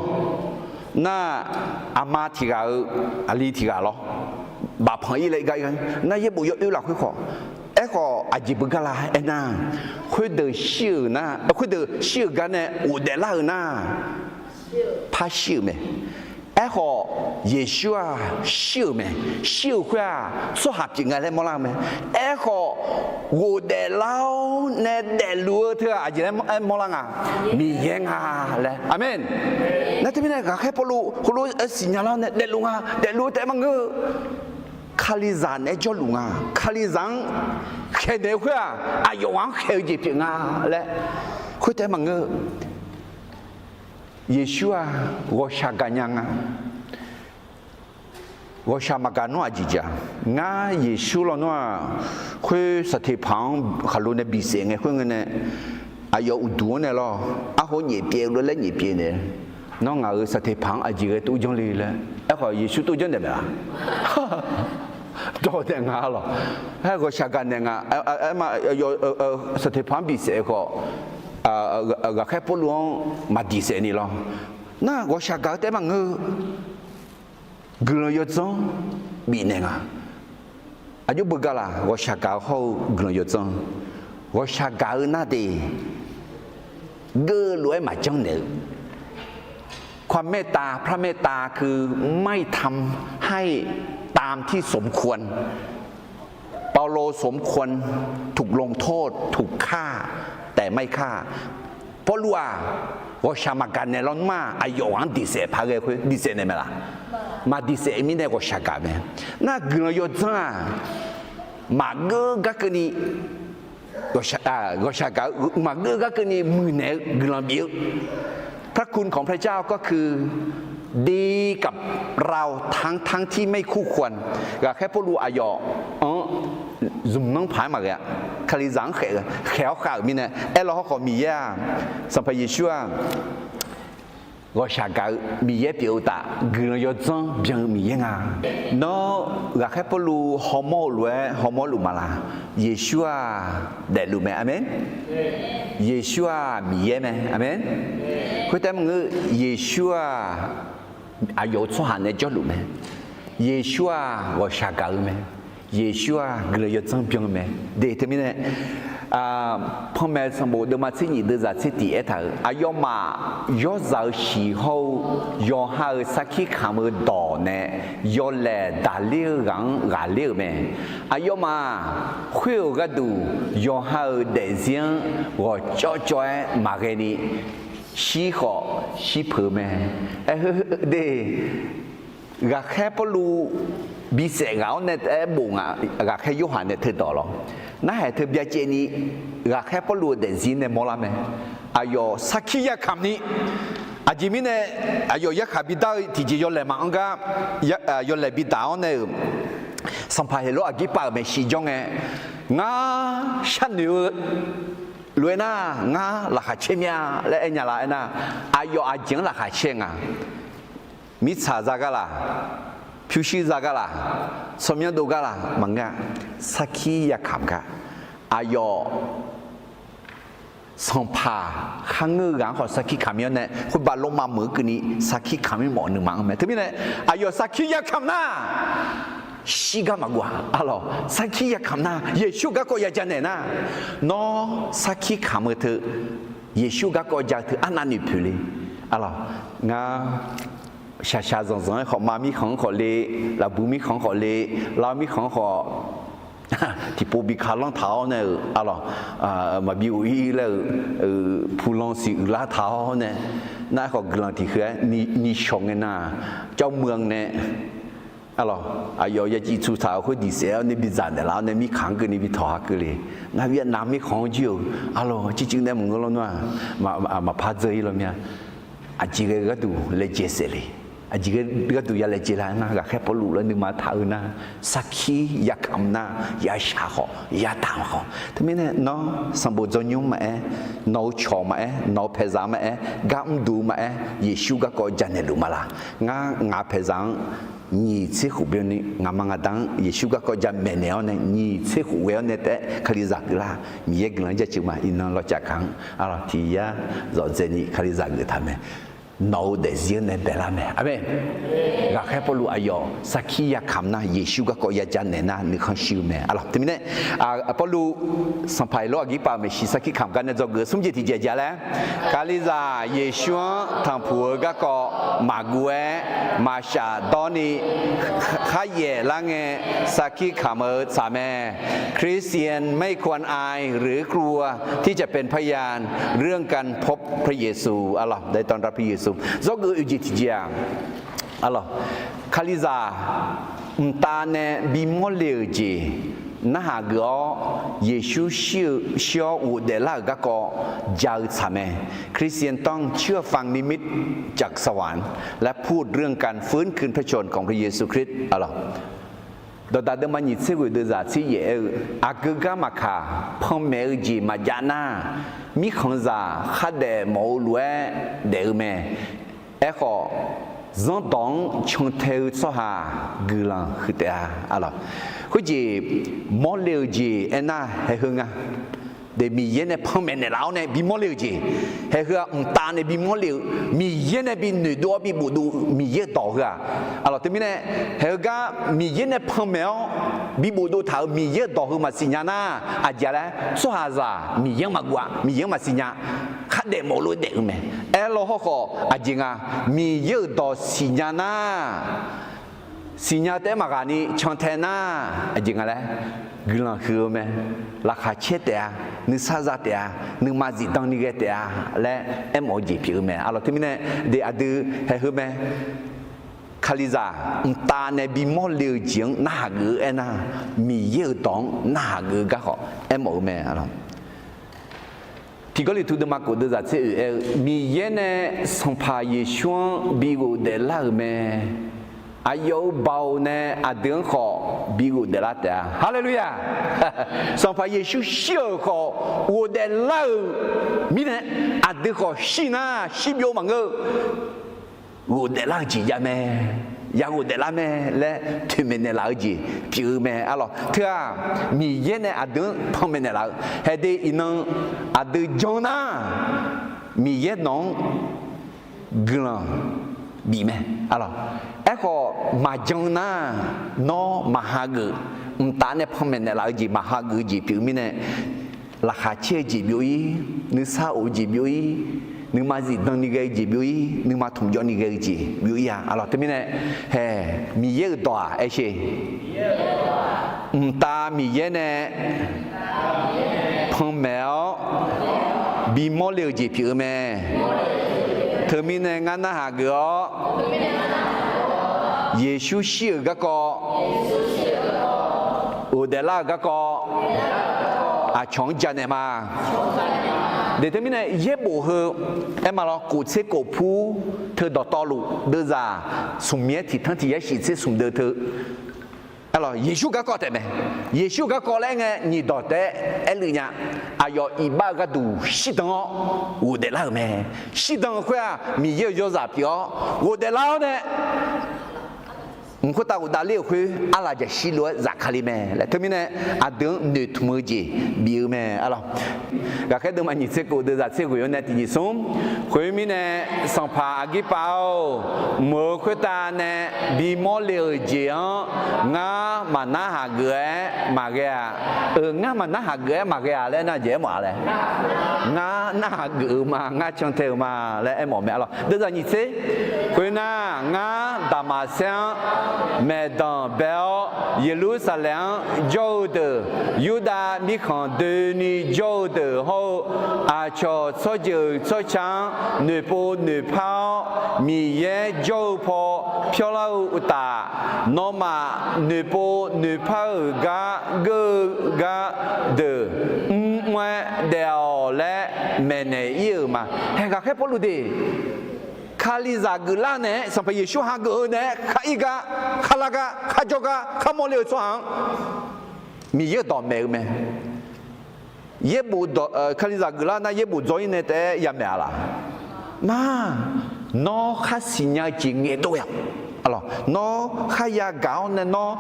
nar, aqma tiq ghaq-eu aqli tiq ghaq lawr, bafpanq-ir laer gar ir gar nar, yaerbof yawoer lafkhoer khawf, aerkhawf aqjeq beugar la aernar, khoerdeuq shir-euq nar, khoerdeuq shir-euq gar nae ghofdaef lar-euq nar, par shir-euq mae. Aerkhawf, Yeqsur-aq shir-euq mae. Shir-euq khoer-aq, tsawrhaq pyeuf nga laer mawrlar-eu mae. Aerkhawf, ghofdaef lar-awr nae daefluf-eu teu-aq aqjeq laer mawrlar nga? Miqyaer nga laer. Aqmeq. Nar teumirnae ghaqkhaer Pawrluv heulof-aer siqnya lar-awr nae daefluf nga, daefluf-eu taef maqngeur-eu, Kalizaq naeq-aer jawrluf nga. Kalizaq-anr khaeqnaeq-eu khoer-aq, aqyawf ghaq-anr khaeq-eu jeq pyeuf nga laer. Khoertaef maqngeur-eu, Yeqsur-aq ghawqshaq gaqnya nga. Ghawqshaq maqgaq nawr aqjeq jeq-a? Ngar Yeqsur lawnmr-aq, khoer saqteqpaq-anr khaqlo nae bisaef ngae khoerngae nae, aqyawf uqduq-anr nae lawr, arhawr nyaef pyaev lof-aer nyaef pyaev naeq, nawr ngaq-euq saqteqpaq-anr aqjeq ghae tov janr le laer. Aerkhawf Yeqsur tov janr naeq mae-a? Dawq naeq nga lawq. Aer, ghawqshaq gaq naeq nga. Aer ma, saqteqpaq-anr bisaef khawf, ghaqkhaer Pawrluv-anr maqdiq saef ni lawr. Nar ghawqshaq gaq-eu taef maqngeur-eu, guiqlanq yawdzanr bifnaeq nga. Aqjox beugar laq? Ghawqshaq gaq-eu hawr-eu guiqlanq yawdzanr, ghawqshaq gaq-eu nar de, geuv lof-aer maqjanr naeq-eu, ความเมตตาคือไม่ทำให้ตามที่สมควร เปาโล สมควรถูกลงโทษ ถูกฆ่า แต่ไม่ฆ่า Pawrluv-aq, ghawqshaq maqgaq naeq lawnmr-aq, aqyawf ghaq-anr diqsaef paq ghae khoer diqsaef naeq mae laq? Maqdiqsaef mirnae ghawqshaq gaq mae. Nar guiqlanq yawdzanr-aq, maqgeur gar keuvni, ghawqshaq gaq-eu maqgeur gar keuvni muiqnaeq-eu guiqlanq bif-eu, พระคุณของพระเจ้าก็คือ ดีกับเราทั้งๆที่ไม่คู่ควร Ghaqkhaer Pawrluv aqyawf-anr zmq nanr paq-aer maqghae-a. Kalizaq-anr khaeq-eu, khaeq-awr khav-euq mirnae aerlaw hawrkhawf Miqyaer-aq, Sanqpaq Yeqsur-aq, ghawqshaq gaq-eu Miqyaer pyeuf-eu uqtaf guiqlanq yawdzanr byan-eu Miqyaer nga. Nawr ghaqkhaer Pawrluv hawmawr-eu lof-aer hawmawr luf ma laq? Yeqsur-aq daefluf mae. Aqmeq. Yeqsur-aq Miqyaer mae. Aqmeq. Khoertaef maqngeur, Yeqsur-aq aqyawf-euq tsawrhaq nae jawrluf mae. Yeqsur-aq ghawqshaq gaq-eu mae. Yeqsur-aq guiqlanq yawdzanr byan-eu mae. De teumirnae, Panmaeq sanqbof deuvma tser nyif deuvzaq tser tiq aertaq-euq, aqyawfmaf yawrzaq-euq shiq hawr-eu yawqha-euq sarkir kamq-eu dawq nae yawlaeq daqler-eu ghaq-anr ghaqler-euq mae. Aqyawfmaf khoer-euq gharduq yawqha-euq daefzir-anr ghawqcawv cawv-aer maqghae ni, shir khawf shir peuq-eu mae. Aer, de, ghaqkhaer Pawrluv bisaef ghaq-awr nae taef-aer bof nga. Ghaqkhaer Yorhaq nae teudawq lawr, narhaq teu byacaevni ghaqkhaer Pawrluv-euq daefzir nae mawrlar mae. Aqyawf sarkir yakamq ni, aqjeq mirnae aqyawf yarkhaq bidar-eu tiqjeq yawlaeq maqanr gar, yawlaeq bidaq-awr nae-euq, Sanqpaq Heqlawr Aqgirpav-euq maeqshi jawr ngae, ngar sharnoeq-eu lof-aer nar, ngar laqkhaq caer mya laer aer nya la aernar, aqyawf aqjeq-anr laqkhaq caer nga. Mirtsaq za gar laq, pyurshuir za gar laq, tsawrmyanr dov gar laq maqngeur-a. Sarkir yakamq gar, aqyawf Sanqpaq kharngeur-eu ghaq-anr khawf sarkir kamq mir-awr nae, khoerbav lormav meuq-eu keuvni sarkir kamq mir mawf nuima-anr mae. Teumirnae aqyawf sarkir yakamq nar, shirgar maqguv-a. Arlawq, sarkir yakamq nar, Yeqsur garkawv ya janaeq nar, nawr sarkir kamq-eu teu, Yeqsur garkawv ja-eu teu arnav noeqpoeq le. Arlawq, ngar shaqshaq zanqzanq-aer khawf, ma mirkhanq-anr khawf le, lafbu mirkhanq-anr khawf le, lav mirkhanq-anr khawf, tiqpov bi kalanr taq-awr nae-euq, arlawq, maqbi ghof-ir laer-euq, pulan siq uiqlar taq-awr nae, nar-aer khawf guiqlanq tiqkhoe-aer ni shawq ngae nar, jawrmuiq-anr nae, arlawq, aqyawf ya civ tsu taq-euq khoer diq saef-awr nae bidzaq naeqlaf-awr nae mirkhanq-anr keuvni bi tawq ha keuvle. Ngar bi anav mirkhanq-anr jir-euq, arlawq, ciqciv nae maqngeur lawr nar-aq, maqpar dzeur-ir law mir-a. Aqjeq ghae-eu gharduq laejae saef le. Aqjeq ghae-eu gharduq ya laejae la nar, ghaqkhaer Pawrluv laer nuima taq-eu nar, sarkir yakamq nar, yashaq khawf, yadaq khawf. Teumirnae nawr sanqbof dzawrnymr maqaer, nawq-eu cawq maqaer, nawq-eu paeqzaq maqaer, gar mrduq-eu maqaer, Yeqsur garkawv janaeq luf ma laq. Ngar ngaq-eu paeqzaq-anr nyiq tser khof byanni ngaqma ngaqda-anr Yeqsur garkawv jamaeq naeq-awr nae nyiq tser khof ghae-awr nae taef-aer Kalizaq geuflar. Miqyaer guiqlanq jaceuq ma. Iqnan lawcaf kaq-anr arlawq tiq yar zawqdzaeq ni Kalizaq geuf taq mae. Nawq-eu daefzir-anr nae baeqlar mae. Aqmeq. Ghaqkhaer Pawrluv aqyawf sarkir yakamq nar, Yeqsur garkawv ya janaeq nar nuikhanr shir-eu mae. Arlawq, teumirnae Pawrluv, Sanqpaq Heqlawr Aqgirpaq maeqshi sarkir kamq gar nae dzawgeuf smr jeq tiqjeq ja laer, Kalizaq Yeqsur-anr tanqpuq-eu garkawv maqguv-aer maqshaf dawrni kharyaef lar ngae, sarkir kamq-eu tsaq mae. คริสเตียนไม่ควรอายหรือ กลัวที่จะเป็นพยานเรื่องการพบพระเยซู Arlawq, ได้ต้อนรับพระเยซู zawrgeuf oeq jeq tiqjeq-aq, arlawq, Kalizaq mqtav nae bimawr le-euq jeq narhaq geuf-awr, Yeqsur shir-eu shir-awr ghofdaef lar-euq garkawv ja-eu tsaq mae. คริสเตียนต้องเชื่อฟังนิมิตจากสวรรค์ และพูดเรื่องการฟื้นคืนพระชนม์ของพระเยซูคริสต์ Arlawq, Dawqdaq deuvma nyiq tser ghoeq deuvzaq tser yaef aer-eu, aqgeu gar maqkaq, panmaeq-eu jeq maqjav nar, mirkhanqzaq khardaef mawf-eu lof-aer daef-eu mae. Aerkhawf, zanrdawq-anr cantae-eu tsawrhaq guiqlanq huiq taef-a. Arlawq, khoerjeq mawrle-eu jeq aernar haeq heu nga. Deuq Miqyaer nae panmaeq naeqlaf-awr nae bimawr le-eu jeq, haeq heu-aq mqtav nae bimawr le-eu, Miqyaer nae bi noeqdov-awr bi bofdov-eu Miqyaer-euq dawq heu-aq, arlawq, teumirnae haeq heu gar Miqyaer nae panmaeq-awr bi bofdov taq-euq Miqyaer-euq dawq heu maqsiq nya nar, aqjeq laer tsawrhaqzaq Miqyaer-anr maqguv-a, Miqyaer-anr maqsiq nya, khardaef mawf lof-aer daef-eu mae. Aerlawr hawrkhawf aqjeq nga, Miqyaer-euq dawq siqnya nar, siqnya taef-aer maqghaq ni cantae nar, aqjeq nga laer guiqlanq huiq-eu mae. Laqkhaq caer taef-a, nuisar za taef-a, nuima zifdan ni ghae taef-a laer aermawf-eu jeq pyeuf-eu mae. Arlawq, teumirnae deuq aqdui haeq heu mae. Kalizaq mqtav nae bimawr le-eu jeq-anr narhaq geuf-eu aernar, Miqyaer-euq dawq-anr narhaq geuf-eu gar khawf aermawf-eu mae. Tiq Gawrliqtu deuvma kof deuvzaq tser oeq aer-eu, Miqyaer nae Sanqpaq Yeqsur-anr bi ghofdaef lar-euq mae. Aqyawf-euq baoq nae aqdui-anr khawf bi ghofdaef lar taef-a. Haleluya! Sanqpaq Yeqsur shir-euq khawf ghofdaef lar-euq mirnae, aqdui khawf shir nar shirbyov maqngeur-eu, ghofdaef lar-eu jeq jav mae, ya ghofdaef lar mae laer toeqmaeq naeqlaf-eu jeq pyeuf-eu mae. Arlawq, teu-aq, Miqyaer nae aqdui-anr panmaeq naeqlaf-eu haeq de iqnan aqdui jan nar, Miqyaer nawq-anr guiqlanq bif mae. Arlawq, aerkhawf maqjan nar, nawr maqha geuf, mqtav nae panmaeq naeqlaf-eu jeq maqha geuf-eu jeq pyeuf-eu mirnae, laqkhaq caer-eu jeq byov-ir, nuisar of-eu jeq byov-ir, nuima zifdan ni ghae-eu jeq byov-ir, nuima tmqjawv ni ghae-eu jeq byov-ir-a. Arlawq, teumirnae haeq Miqyaer-euq dawq-aq aer sher, mqtav Miqyaer nae panmaeq-awr bimawr le-eu jeq pyeuf-eu mae. Teumirnae ngar narhaq geuf-awr, Yeqsur shir-euq garkawv, ghofdaef lar-euq garkawv, aqcawq-anr janaeq ma. Deuq teumirnae yaerbof heu aer ma lawr, kof tser kof pur teu dawqtawvluf deuvzaq smq mir-aer tiq tanr tiq yar shif tser smq deuv teu Yeqsur garkawv taef mae. Yeqsur garkawv laer aer ngae nyiq dawq taef-aer aerluf nya. Aqyawf iqbax-eu gharduq shirdan-awr ghofdaef lar-euq mae. Shirdan-eu khoer-aq Miqyaer-euq yawzaq pyeuf-awr ghofdaef lar-awr nae mq khoertav ghofdav ler-euq khoer arlaqjaqshir lof-aer zafkale mae laer teumirnae aqdui-anr noeqtmq-eu jeq bif-eu mae arlawq. Ghaqkhaer deuvma nyiq tser kof deuvzaq tser ghoeq-awr nae tiqjeq smr. Khoermirnae, sanqpaq Aqgirpav-or, mq-euq khoertav nae bimawr le-euq jeq-anr ngar maqnarhaq geuf-aer maqghae-a. Ngar maqnarhaq geuf-aer maqghae-a laer nar jeq aermawf-a laer, ngar narhaq geuf-eu ma, ngar cantae-eu ma laer aermawf mae arlawq. Deuvzaq nyiq tser. Khoernar, ngar Daqmaqsaer-anr maeqdanq bae-awr, Yeqlursaqlaeq-anr jawr-eu deuq, Yurdav mirkhanq doeni jawr-eu deuq hawr-eu, aqcawq tsawrjeuq tsawrca-anr noeqpov noeqpar-awr, Miqyaer jawr-eu paw pyawrlar-eu uqtaf, nawmaf noeqpov noeqpar-euq gar geur-eu gar deuq mrmr-aer daef-awq laer maeqnaeq ir-euq ma. Haeq ghaqkhaer Pawrluv de, Kalizaq geuflar naeq-aer, Sanqpaq Yeqsur hageuf-eu naeq-aer khar ir gar, khar lar gar, khar jawr gar, khar mawrle-eu tsawrhaq-anr Miqyaer-euq dawqmaeq-eu mae. Yaerbof, Kalizaq geuflar nar yaerbof dzaw ir nae taef-aer yamaeq-a laq? Mar, nawr khar siqnya-eu jeq ngaeqdov-a. Nawr kharya gaq-awr nae nawr,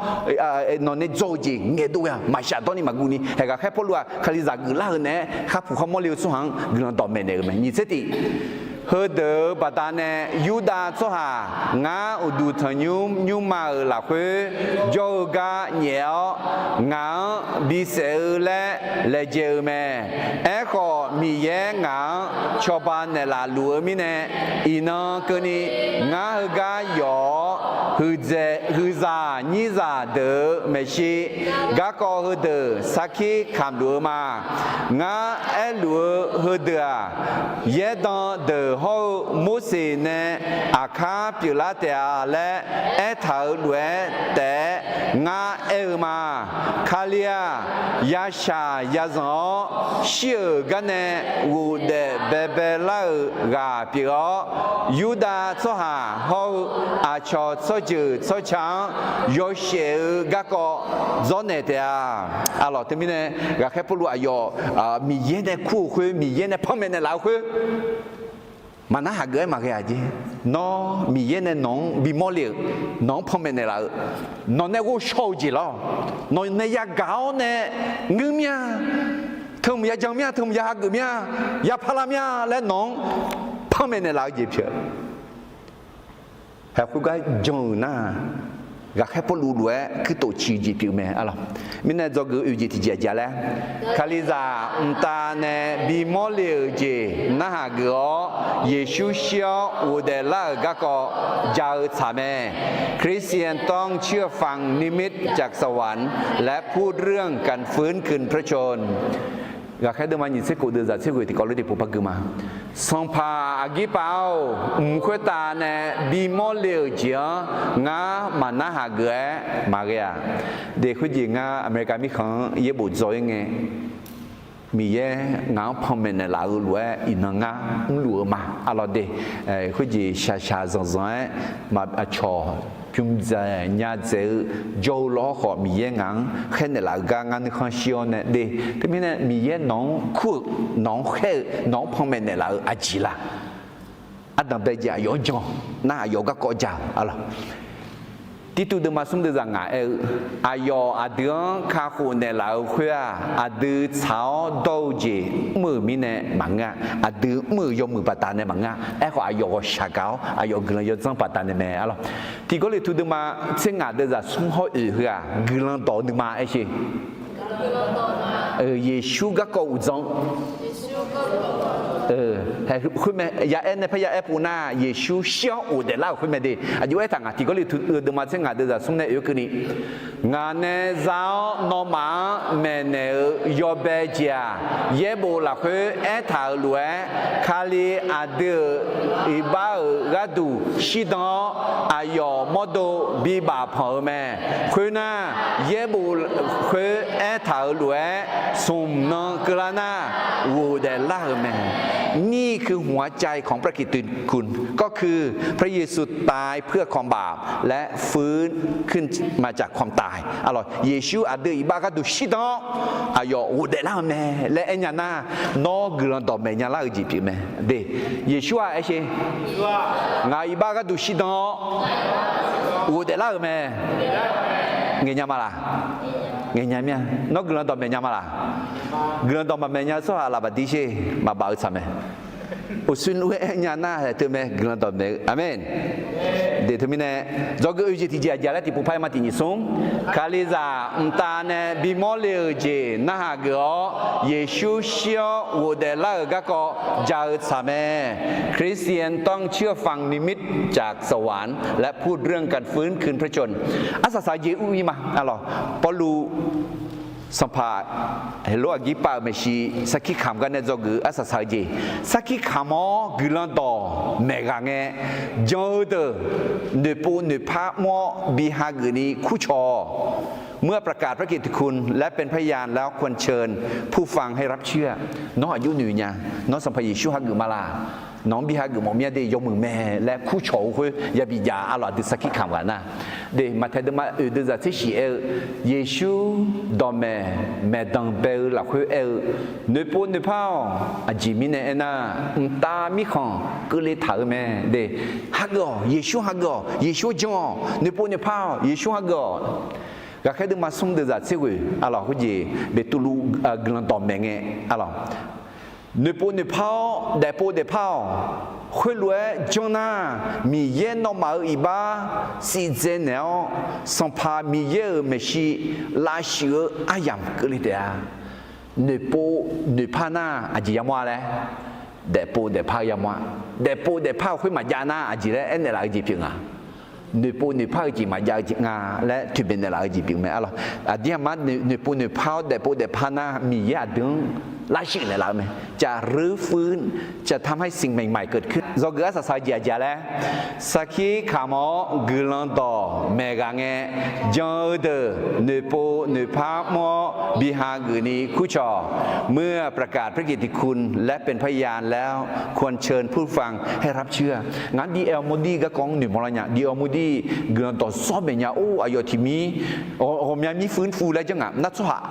nawq nae dzaw-eu jeq ngaeqdov-a. Maqshaf dawrni maqguvni haeq ghaqkhaer Pawrluv-aq Kalizaq geuflar-eu naeq-aer khar puq khar mawrle-eu tsawrhaq-anr guiqlanq dawqmaeq naeq-euq mae. Nyiq tser tiq. Heudeuq-euq baqdanae Yurdav tsawrhaq ngar uqduq tanqnymr nymrma-euq lafkhoer jawr-eu gar nyaef-awr, ngaq-anr bisaef-eu laer laejae-eu mae. Aerkhawf, Miqyaer ngaq-anr cawba naeqlaf luf-eu mirnae, iqnan keuvni ngar heugar yawf-awr, huiqdzaeq huiqzaq nyirzaq deuq-euq maeqshi garkawv heudeuq sarkir kamq luf-eu ma. Ngar aerluf-eu heudeuq-aq, yaerdan deuq hawr-eu Morseq nae aqkar pyeuflar taef-a laer aertaq-euq lof-aer taef-aer ngar aer-eu ma. Kali-aq, yashaq yazanq-awr shir-euq garnae ghofdaef baebae lar-euq ghaq pyeuf-awr, Yurdav tsawrhaq hawr-eu aqcawq tsawrjeuq tsawrca-anr yawshaef-eu garkawv dzawrnaeq taef-a. Arlawq, teumirnae ghaqkhaer Pawrluv aqyawf Miqyaer nae kur-euq khoer, Miqyaer nae panmaeq naeqlaf-eu khoer maqnar haq geuf-aer maqghae-aq jeq. Nawr Miqyaer nae nawq-anr bimawr le-euq, nawq-anr panmaeq naeqlaf-euq, nawq nae ghovshaw-eu jeq lawr, nawq nae yagaq-awr nae ngeur mir-a, teuhmq yajan mir-a, teuhmq ya hageuf mir-a, ya parlar mir-a laer nawq-anr panmaeq naeqlaf-eu jeq pyeuf. Haeq khoergar jan-euq nar, ghaqkhaer Pawrluv lof-aer kuirtof ciq-eu jeq pyeuf mae arlawq. Mirnae dzawgeuf-eu oeq jeq tiqjeq aqjeq laer, Kalizaq mqtav nae bimawr le-euq jeq narhaq geuf-awr, Yeqsur shir-awr ghofdaef lar-euq garkawv ja-eu tsaq mae. คริสเตียนต้องเชื่อฟังนิมิตจากสวรรค์และพูดเรื่องการฟื้นคืนพระชนม์ Ghaqkhaer deuvma nyiq tser kof deuvzaq tser ghoeq tiqkawv lof tiqpov par gui ma. Sanqpaq aqgirpav-or, mq khoertav nae bimawr le-euq jeq-anr ngar maqnar haq geuf-aer maqghae-aq. De khoerjeq ngar America mirkhanq-anr yaerbof dzaw-ir ngae, Miqyaer ngaq-anr panmaeq naeqlaf-eu lof-aer iqnan ngar mrluf-eu ma. Arlawq de, khoerjeq shaqshaq zanqzanq-aer maq aqcawq bymrzaeq nyadzaeq-eu jawr-eu lawr khawf, Miqyaer ngaq-anr khaer naeqlaf-eu gar ngar nuikhanr shir-awr nae de. Teumirnae Miqyaer nawq-anr kur-euq, nawq-anr khaer-eu, nawq-anr panmaeq naeqlaf-eu aqjeq laf? Ardanq bae jeq aqyawf-anr jan nar, aqyawf garkawv ja-euq arlawq. Tirtuv deuvma smr deuvzaq ngaq aer-eu, aqyawf aqdui-anr kakhof naeqlaf-eu khoer-aq, aqdui tsaq-awr dawr-eu jeq mr-euq mirnae maqngeur-a. Aqdui mr-euq yawmuiq baqdanae maqngeur-a. Aerkhawf, aqyawf ghawqshaq gaq-awr aqyawf guiqlanq yawdzanr baqdanae mae arlawq. Tiqgawrliqtu deuvma tser ngaq deuvzaq smr hawr oeq heu-aq, guiqlanq dawq-eu nuima aer sher. Yeqsur garkawv uqdzan khoermae, ya aer nae par ya aer pov nar, Yeqsur shir-awr ghofdaef lar-euq khoermae de. Aqjox aertaq ngaq, Tiqgawrliqtu deuvma tser ngaq deuvzaq smr nae oeq-aer keuvni, ngaq nae za-awr nawmaf-anr maeqnaeq-euq yawbae jeq-aq, yaerbof lafkhoer aertaq-euq lof-aer, Kali aqdui-euq iqbax-euq gharduq shirdan-awr, aqyawf mawrdo bibaf panq-eu mae. Khoernar, yaerbof khoer aertaq-euq lof-aer, smq nan keuvlar nar, ghofdaef lar-euq mae. นี่คือหัวใจของพระกิตติคุณ ก็คือพระเยซูตายเพื่อความบาปและฟื้นขึ้นมาจากความตาย Aqlawq, Yeqsur aqdui iqbax gharduq shirdan-awr, aqyawf ghofdaef lar-eu mae laer aernya nar, nawr guiqlanq dawqmaeq nya lar-eu jeq pyeuf mae. De, Yeqsur-aq aer sher, ngaq-euq iqbax gharduq shirdan-awr ghofdaef lar-euq mae. Ngaeq nya ma laq? Ngaeq nya mir-a. Nawr guiqlanq dawqmaeq nya ma laq? Guiqlanq dawq maqmaeq nya-eu tsawrhaq laf baq dir sher, maqbaf-eu tsaq mae. Uqshoe lof-aer aernya nar haeq teu mae, guiqlanq dawqmaeq-eu. Aqmeq. De teumirnae, dzawgeuf oe jeq tiqjeq aqjeq laer tiqpov par-aer ma tiq nyiq smr. Kalizaq mqtav nae bimawr le-euq jeq narhaq geuf-awr, Yeqsur shir-awr ghofdaef lar-euq garkawv ja-eu tsaq mae. คริสเตียนต้องเชื่อฟังนิมิตจากสวรรค์ และพูดเรื่องการฟื้นคืนพระชนม์ Arsaq saq-eu jeq ur-ir ma. Aqlawq, Pawrluv Sanqpaq Heqlor Aqgirpav-euq maeqshi sarkir kamq gar nae dzawgeuf-eu arsaq saq-eu jeq, sarkir kamq-awr guiqlanq dawq maeq ghaq ngae, jan-eu deuq noeqpov noeqpar mr-awr bi hageuf ni kurcawq-awq. เมื่อประกาศพระกิตติคุณและเป็นพยานแล้วควรเชิญผู้ฟังให้รับเชื่อ Nawr aqjox noeq nya, nawr Sanqpaq Yeqsur hageuf ma laq? Nawq-anr bi hageuf mawf mir-a de, yawmuiq mae laer kurcawq-eu khoer yabi jav-a. Aqlawq, aqdui sarkir kamq ghaq nar, de, Maqtaeq deuvma oeq deuvzaq tser shiq aer-eu, Yeqsur dawqmaeq maeqdanq bae-eu lafkhoer aer-eu, noeqpov noeqpar-awq. Aqjeq mirnae aernar, mqtav mirkhanq keuvle taq-eu mae. De, hageuf-awq, Yeqsur hageuf-awq, Yeqsur jan-awq, noeqpov noeqpar-awq, Yeqsur hageuf-awq. Ghaqkhaer deuvma smr deuvzaq tser ghoeq, aqlawq, khoerjeq Beqtuvluv guiqlanq dawqmaeq ngae, aqlawq, noeqpov noeqpar-awr daefpov daefpar-awq. Khoerlof-aer janr nar, Miqyaer nawmaf-euq iqbax sivdzae naeq-awr, Sanqpaq Miqyaer-euq maeqshi lavshuif-eu aryamq keuvle taef-a. Noeqpov noeqpar nar aqjeq yamawr-a laer, daefpov daefpar-eu yamawr-a. Daefpov daefpar-eu khoer maqjav nar aqjeq laer aernaeq laf-eu jeq pyeuf nga. Noeqpov noeqpar-eu jeq maqjav-eu jeq nga laer toeqmaeq naeq laf-eu jeq pyeuf mae. Aqlawq, aqdir aqmar noeqpov noeqpar-awr daefpov daefpar nar Miqyaer aqdui-anr lavshuif naeq laf-eu mae. จะรื้อฟื้น จะทำให้สิ่งใหม่ๆเกิดขึ้น Dzawgeuf arsaq saq-eu jeq aqjeq laer, sarkir kamq-awr guiqlanq dawq maeq ghaq ngae, jan-eu deuq noeqpov noeqpar mr-awr bi hageuf ni kurcawq. เมื่อประกาศพระกิตติคุณและเป็นพยานแล้วควรเชิญผู้ฟังให้รับเชื่อ Ngaq-anr D L Moody garkawv-anr noeqmawr lar nya. D L Moody guiqlanq dawqsawr maeq nya-or, aqyawf tiq mir ghawqmya mir ฟื้นฟู laer janr ngaq nar tsawrhaq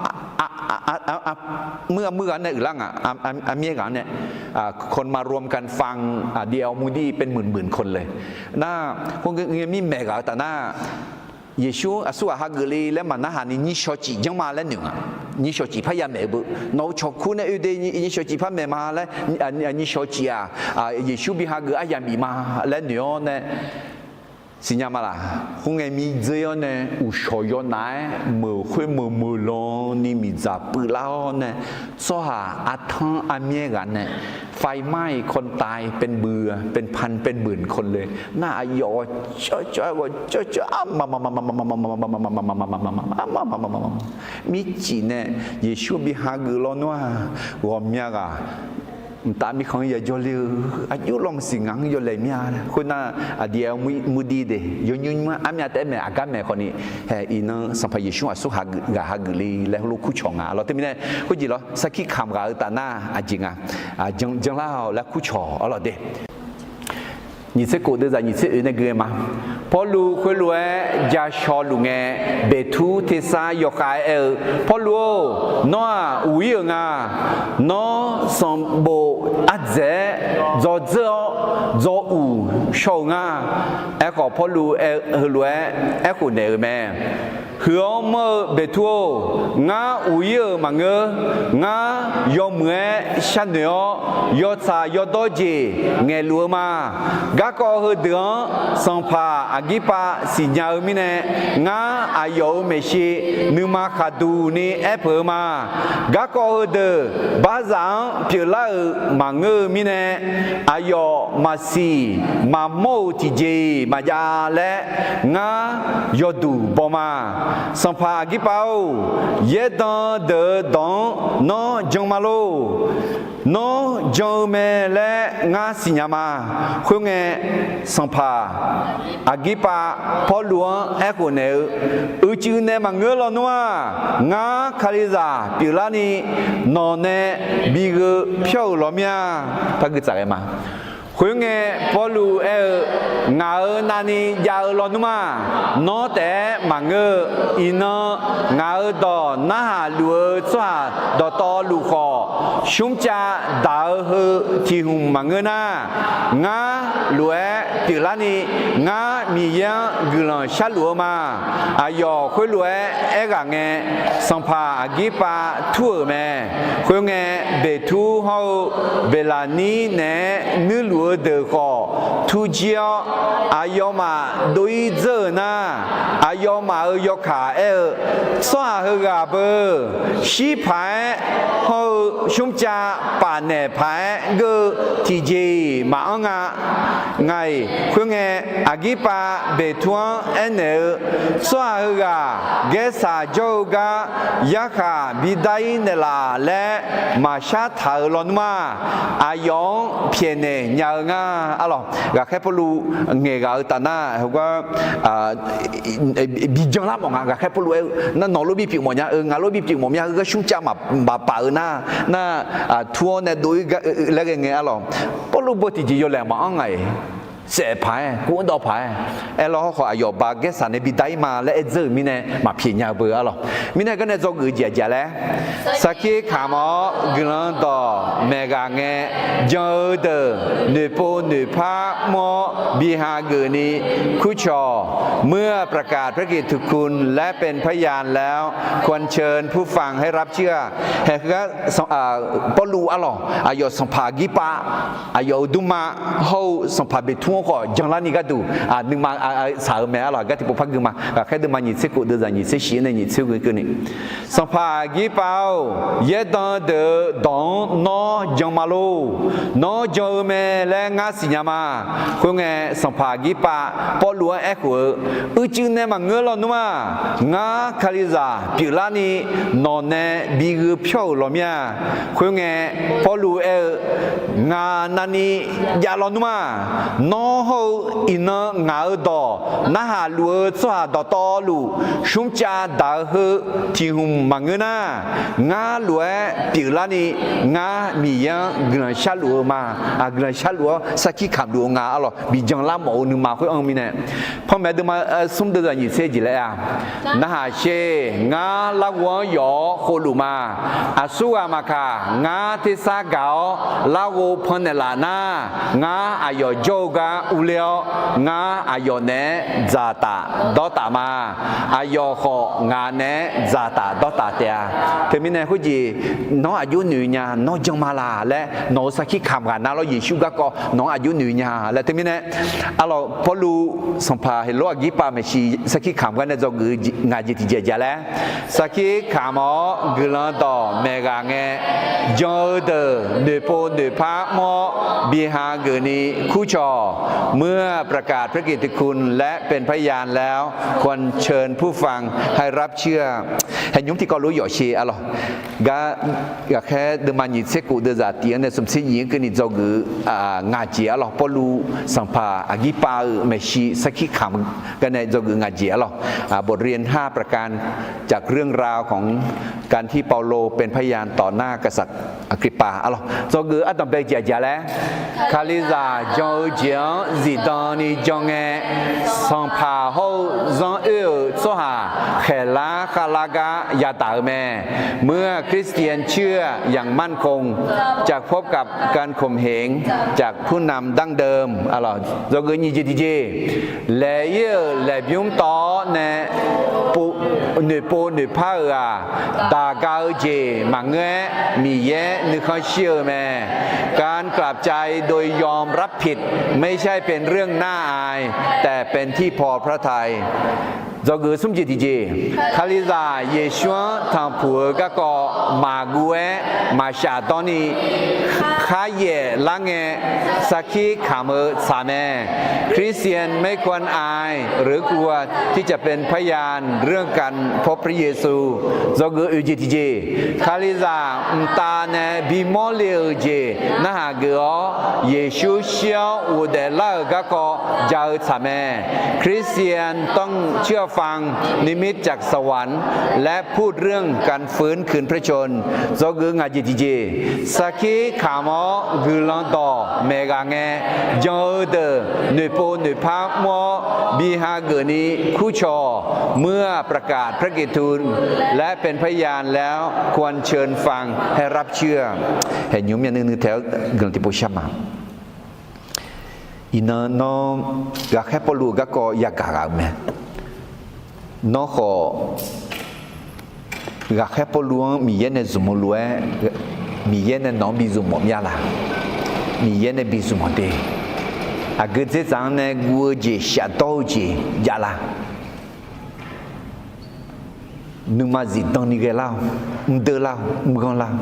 muir-a muir ghaq-anr nae uiqlar ngaq, aqmyaer ghaq-anr nae คนมารวมกันฟัง D L Moody เป็นหมื่นๆคนเลย nar, khoer ngae mir maeq ghaq-eu taf nar, Yeqsur aqsurghaq hageuf le laer maqnarhaq ni nyiq shawq cif janr ma laer noeq ngaq. Nyiq shawq cif par yamaeq-eu beu, nawq-euq cawq kur nae oede nyiq shawq cif par maeq ma laer, nyiq shawq cif-aq, Yeqsur bi hageuf aryamq bif ma laer noeq-awr nae siqnya ma laq? Khoerngae mir dzer-awr nae uqshawq yawnaf-aer meuq khoer meuq meuq lan ni miqdzaq puivlar-awr nae, tsawrhaq artanr armyaer ghaq nae ไฟไหม้ คนตายเป็นเบื่อเป็นพันเป็นหมื่นคนเลย nar, aqyawf ghawqcawv cawv-aer ghawqcawv cawv-aer armama mircif nae Yeqsur bi hageuf lawnmr-aq, ghawqmya ghaq mqtav mirkhanq-anr yajawr ler-eu, aqjox lawmq siq ngaq-anr yawlaeq mir-a. Khoernar, aqdui-aq muir dir de yawnymr nymr-anr armyav taef-aer maeq aqgar maeq khawfni, hae iqnan Sanqpaq Yeqsur aqsurghaq ghaq hageuf le laer heulof kurcawq nga. Aqlawq, teumirnae khoerjeq lawr, sarkir kamq ghaq-eu taf nar aqjeq nga, janlar-awq laer kurcawq arlawq de. Nyiq tser kof deuvzaq nyiq tser oeq nae gui-aer ma. Pawrluv khoerlof-aer ja shaw luf ngae, Beqtur tersar yawkhav-aer aer-eu, Pawrluv-or, nawr-aq uq ir-euq nga. Nawr sanqbof ardzaeq-aer dzawdzeur-awr dzaw uq shaw-euq nga. Aerkhawf, Pawrluv heulof-aer aerkhof naeq-euq mae. Huiq-awr manr-eu Beqtur-or, ngar uq ir-euq maqngeur. Ngar yawmuiq-aer sharnoeq-awr, yawtsaq yawdawr jeq ngaeqluf-eu ma. Garkawv heudeuq-anr Sanqpaq Aqgirpav siqnya-eu mirnae, ngar aqyawf-euq maeqshi nuima khaqduq ni aer peuq-eu ma. Garkawv heudeuq barzaf-anr pyeuflar-euq maqngeur-eu mirnae, aqyawf maqsiq maqmawr-euq tiqjeq-iq maqjav laer ngar yawduq baw ma. Sanqpaq Aqgirpav-or, yaerdan deuq-eu dawq-anr nawr jan ma lor. Nawr jan-eu mae laer ngar siqnya ma. Khoerngae, sanqpaq Aqgirpav Pawrluv-anr aerkhof naeq-eu, Uicuiv nae maqngeur lawnmr-aq, ngar Kalizaq pyeuflarni nawq nae bigheu pyawr-euq law mir-a. Par gui tsaf ghae ma. Khoerngae, Pawrluv aer-eu, Ngaq-euq navni jav-eu lawnmr-aq, nawr taef-aer maqngeur-eu. Iqnan ngaq-euq dawq narhaq luf-eu tsawrhaq dawqtawvluf khawf, smrcav daq-eu heu tiq hmq maqngeur nar, ngar lof-aer pyeuflarni ngar Miqyaer-anr guiqlanq sharluf-eu ma. Aqyawf khoerlof-aer aerghaq ngae, sanqpaq Aqgirpav tur-euq mae. Khoerngae, Beqtur hawr-eu Beqlaqnir naeq-aer nuirluf-eu deuq khawf turjir-awr, aqyawfmaf dov-ir dzeur-euq nar, aqyawfmaf-euq yawkaq aer-eu, Tsawrhaq heughaq beu, shir paq-aer hawr-eu smrcav pafnaeq paq-aer geur-eu tiqjeq-iq maqanr nga. Ngaq-iq khoerngae, Aqgirpav Beqtur-anr aernaeq-eu, Tsawrhaq heughaq gaersaq jawr-eu gar yarkhaq bidar-ir naeqlaf laer maqshar taq-euq lawnmr-aq, aqyawf-anr pyaeqnaeq nya-eu nga. Arlawq, ghaqkhaer Pawrluv ngaeq ghaq-eu taf nar, heugar bijan lar mawf nga. Ghaqkhaer Pawrluv aer-eu nar, nawq lof bipyeuf mawf nya-eu, ngaq lof bipyeuf mawf mya-eu gar smrcav maqpaf-eu nar, nar, tur-awr nae dov-ir laer ghae ngae, arlawq, Pawrluv beu tiqjeq yawlaeq maqanr nga-iq. Saef paq-aer, kuv-anr dawv paq-aer, aerlawr hawrkhawf aqyawf baqgaersaq nae bidar-ir ma laer aer dzeur-euq mirnae maqpyaeq nya-eu beu, arlawq. Mirnae garnae dzawgeuf jeq aqjeq laer, sarkir kamq-awr guiqlanq dawq maeq ghaq ngae, jan-eu deuq noeqpov noeqpar mr-awr biha geufni kurcawq, เมื่อประกาศพระกิตติคุณและเป็นพยานแล้ว ควรเชิญผู้ฟังให้รับเชื่อ Haegar Pawrluv arlawq, aqyawf sanqpaq Aqgirpav, aqyawf-euq dmrma hawr-eu sanqpaq Beqtur-anr khawf janlarni gharduq nuima saq-eu mae, arlawq. Gar tiqpov par gui ma. Ghaqkhaer deuvma nyiq tser khof deuvzaq nyiq tser shif-anr nae nyiq tser ghoe keuvni, Sanqpaq Aqgirpav-or, yaerdan deuq-eu dawq-anr nawr jan ma lor. Nawr jan-eu mae laer ngar siqnya ma. Khoerngae, sanqpaq Aqgirpav Pawrluv-anr aerkhof-eu, Uicuiv nae maqngeur lawnmr-aq, ngar Kalizaq pyeuflarni nawq nae bigheu pyawr-euq law mir-a. Khoerngae, Pawrluv aer-eu, Ngaq navni jav lawnmr-aq, nawr hawr-eu iqnan ngaq-euq dawq narhaq luf-eu tsawrhaq dawqtawvluf, smrcav daq-eu heu tiq hmq maqngeur nar, ngar lof-aer pyeuflarni ngar Miqyaer-anr guiqlanq sharluf-eu ma. Guiqlanq sharluf-awr sarkir kamq luf-eu nga, arlawq, bijan lar mawf-eu nuima khoer-anr mirnae, panmaeq deuvma smr deuvzaq nyiq tser jeq laer-a, Narhaq sher, ngar larghov-anr yawf-awr khovluf ma. Aqsurghaq maqkaq, ngar tersar gaq-awr larghov pannaeq laf nar, ngar aqyawf jawr-eu gar urler-awr, ngar aqyawf naeq-aer dzaqtaf dawrtaf ma. Aqyawf khawf ngaq naeq-aer dzaqtaf dawrtaf taef-a. Teumirnae khoerjeq, nawr aqjox noeq nya, nawr jan ma laq laer nawq-euq sarkir kamq ghaq nar lawr, Yeqsur garkawv nawq-anr aqjox noeq nya laer. Teumirnae, arlawq, Pawrluv sanqpaq Heqlor Aqgirpav maeqshi sarkir kamq gar nae dzawgeuf-eu ngaq jeq tiqjeq aqjeq laer, sarkir kamq-awr guiqlanq dawq maeq ghaq ngae, jan-eu deuq noeqpov noeqpar mr-awr biha geufni kurcawq, เมื่อประกาศพระกิตติคุณและเป็นพยานแล้ว ควรเชิญผู้ฟังให้รับเชื่อ Haeqnymr tiqkawv lof yawf sher, arlawq. Gar, ghaqkhaer deuvma nyiq tser khof deuvzaq tiq-anr nae smq tser nyiq-anr keuvni dzawgeuf-eu ngaq jeq, arlawq, Pawrluv sanqpaq Aqgirpav-euq maeqshi sarkir kamq gar nae dzawgeuf-eu ngaq jeq, arlawq. บทเรียนห้าประการ จากเรื่องราวของการที่เปาโลเป็นพยานต่อหน้ากษัตริย์อากริปปา arlawq. Dzawgeuf ardanq bae jeq aqjeq laer, Kalizaq jan-eu jeq-anr zifdan ni jan ngae, sanqpaq hawr-eu zanr oer-euq tsawrhaq khaeqlar khavlar gar yadaq-eu mae. เมื่อคริสเตียนเชื่ออย่างมั่นคง จะพบกับการข่มเหงจากผู้นำดั้งเดิม Dzawgeuf nyiq jeq tiqjeq, laeq-ir-euq laeqbymr tawv-awr nae noeqpov noeqpar-euq-aq, daq ga-eu jeq maqngeur-aer Miqyaer nuikhanr shir-eu mae. การกลับใจโดยยอมรับผิด ไม่ใช่เป็นเรื่องน่าอาย แต่เป็นที่พอพระทัย Dzawgeuf smr jeq tiqjeq, Kalizaq Yeqsur-anr tanqpuq-eu garkawv maqguv-aer maqshaf dawrni, kharyaef lar ngae, sarkir kamq-eu tsaq mae. คริสเตียนไม่ควรอาย หรือกลัวที่จะเป็นพยานเรื่องการพบพระเยซู Dzawgeuf oeq jeq tiqjeq, Kalizaq mqtav nae bimawr le-euq jeq narhaq geuf-awr, Yeqsur shir-awr ghofdaef lar-euq garkawv ja-eu tsaq mae. คริสเตียนต้องเชื่อฟังนิมิตจากสวรรค์ และพูดเรื่องการฟื้นคืนพระชนม์ Dzawgeuf ngaq jeq tiqjeq, sarkir kamq-awr guiqlanq dawq maeq ghaq ngae, jan-eu deuq noeqpov noeqpar mr-awr bi hageuf ni kurcawq, เมื่อประกาศพระกิตติคุณ และเป็นพยานแล้ว ควรเชิญฟังให้รับเชื่อ Haeqnymr myavnuiv nuiv taef-aer guiqlanq tiqpov shar ma. Iqnan nawr ghaqkhaer Pawrluv-euq garkawv yagaq ghaq-euq mae. Nawr khawf, ghaqkhaer Pawrluv-anr Miqyaer nae zmq-eu lof-aer, Miqyaer nae nawq-anr bi zmq mawf myav la? Miqyaer nae bi zmq mawf de. Aqgeu dzerdzaq-anr nae guv-eu jeq, shafdawr-eu jeq jav la? Nuima zifdan ni ghae lar-awq, mrdeuv lar-awq, mrganr lar-awq.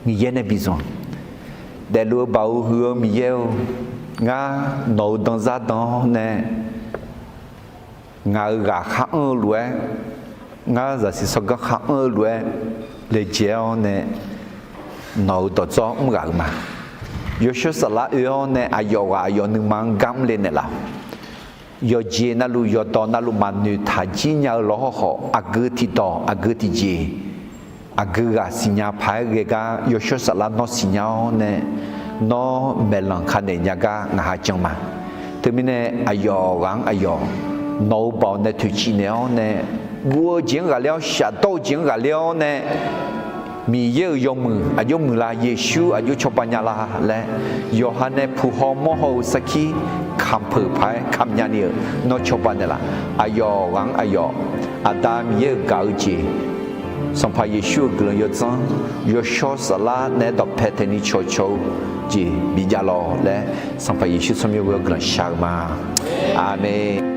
Miqyaer nae bi zmq. Daefluf-eu baoq-eu huiq-eu Miqyaer-or, ngar nawq-euq danzar dan-awr nae, ngaq-euq ghaq khar anr-eu lof-aer, ngar zaqsiq tsawrganr khar anr-eu lof-aer laejae-awr nae, nawq-euq dawqdzawr mr ghaq-euq ma. Yawshawr Saflar oe-awr nae aqyawf ghaq aqyawf nuima-anr gar mr le naeqlaf-awq. Yawqjeq navluf yawqdawq navluf maqnoeq taq jir nya-eu lawr hawrkhawf, aqgeu tiqdawq aqgeu tiqjeq, aqgeu ghaq siqnya paq-aer ghae gar Yawshawr Saflar nawr siqnya-awr nae, nawr maeqlanq ka naeq nya gar ngaq ha jan ma. Teumirnae aqyawf ghaq-anr aqyawf nawq-euq baoq nae toeqciv naeq-awr nae, guv-eu jeq-anr ghaqler-awr, shafdawr-eu jeq-anr ghaqler-awr nae, Miqyaer-euq yawmuiq aqjox muiqlar, Yeqsur aqjox cawba nya la laer, yawqha nae puq haw mawr haw-eu sarkir kamq peuq paq-aer kamq nya ni-euq nawr cawba naeqlaf. Aqyawf ghaq-anr aqyawf, Aqda Miqyaer-euq gaq-eu jeq, Sanqpaq Yeqsur-euq guiqlanq yawdzanr, Yawshawr Saflar naeq-aer dawqpae taeq ni cawqcawq-eu jeq bijav lawq laer, Sanqpaq Yeqsur tsawrmyanr ghoe-awr guiqlanq shaq-eu ma. Aqmeq.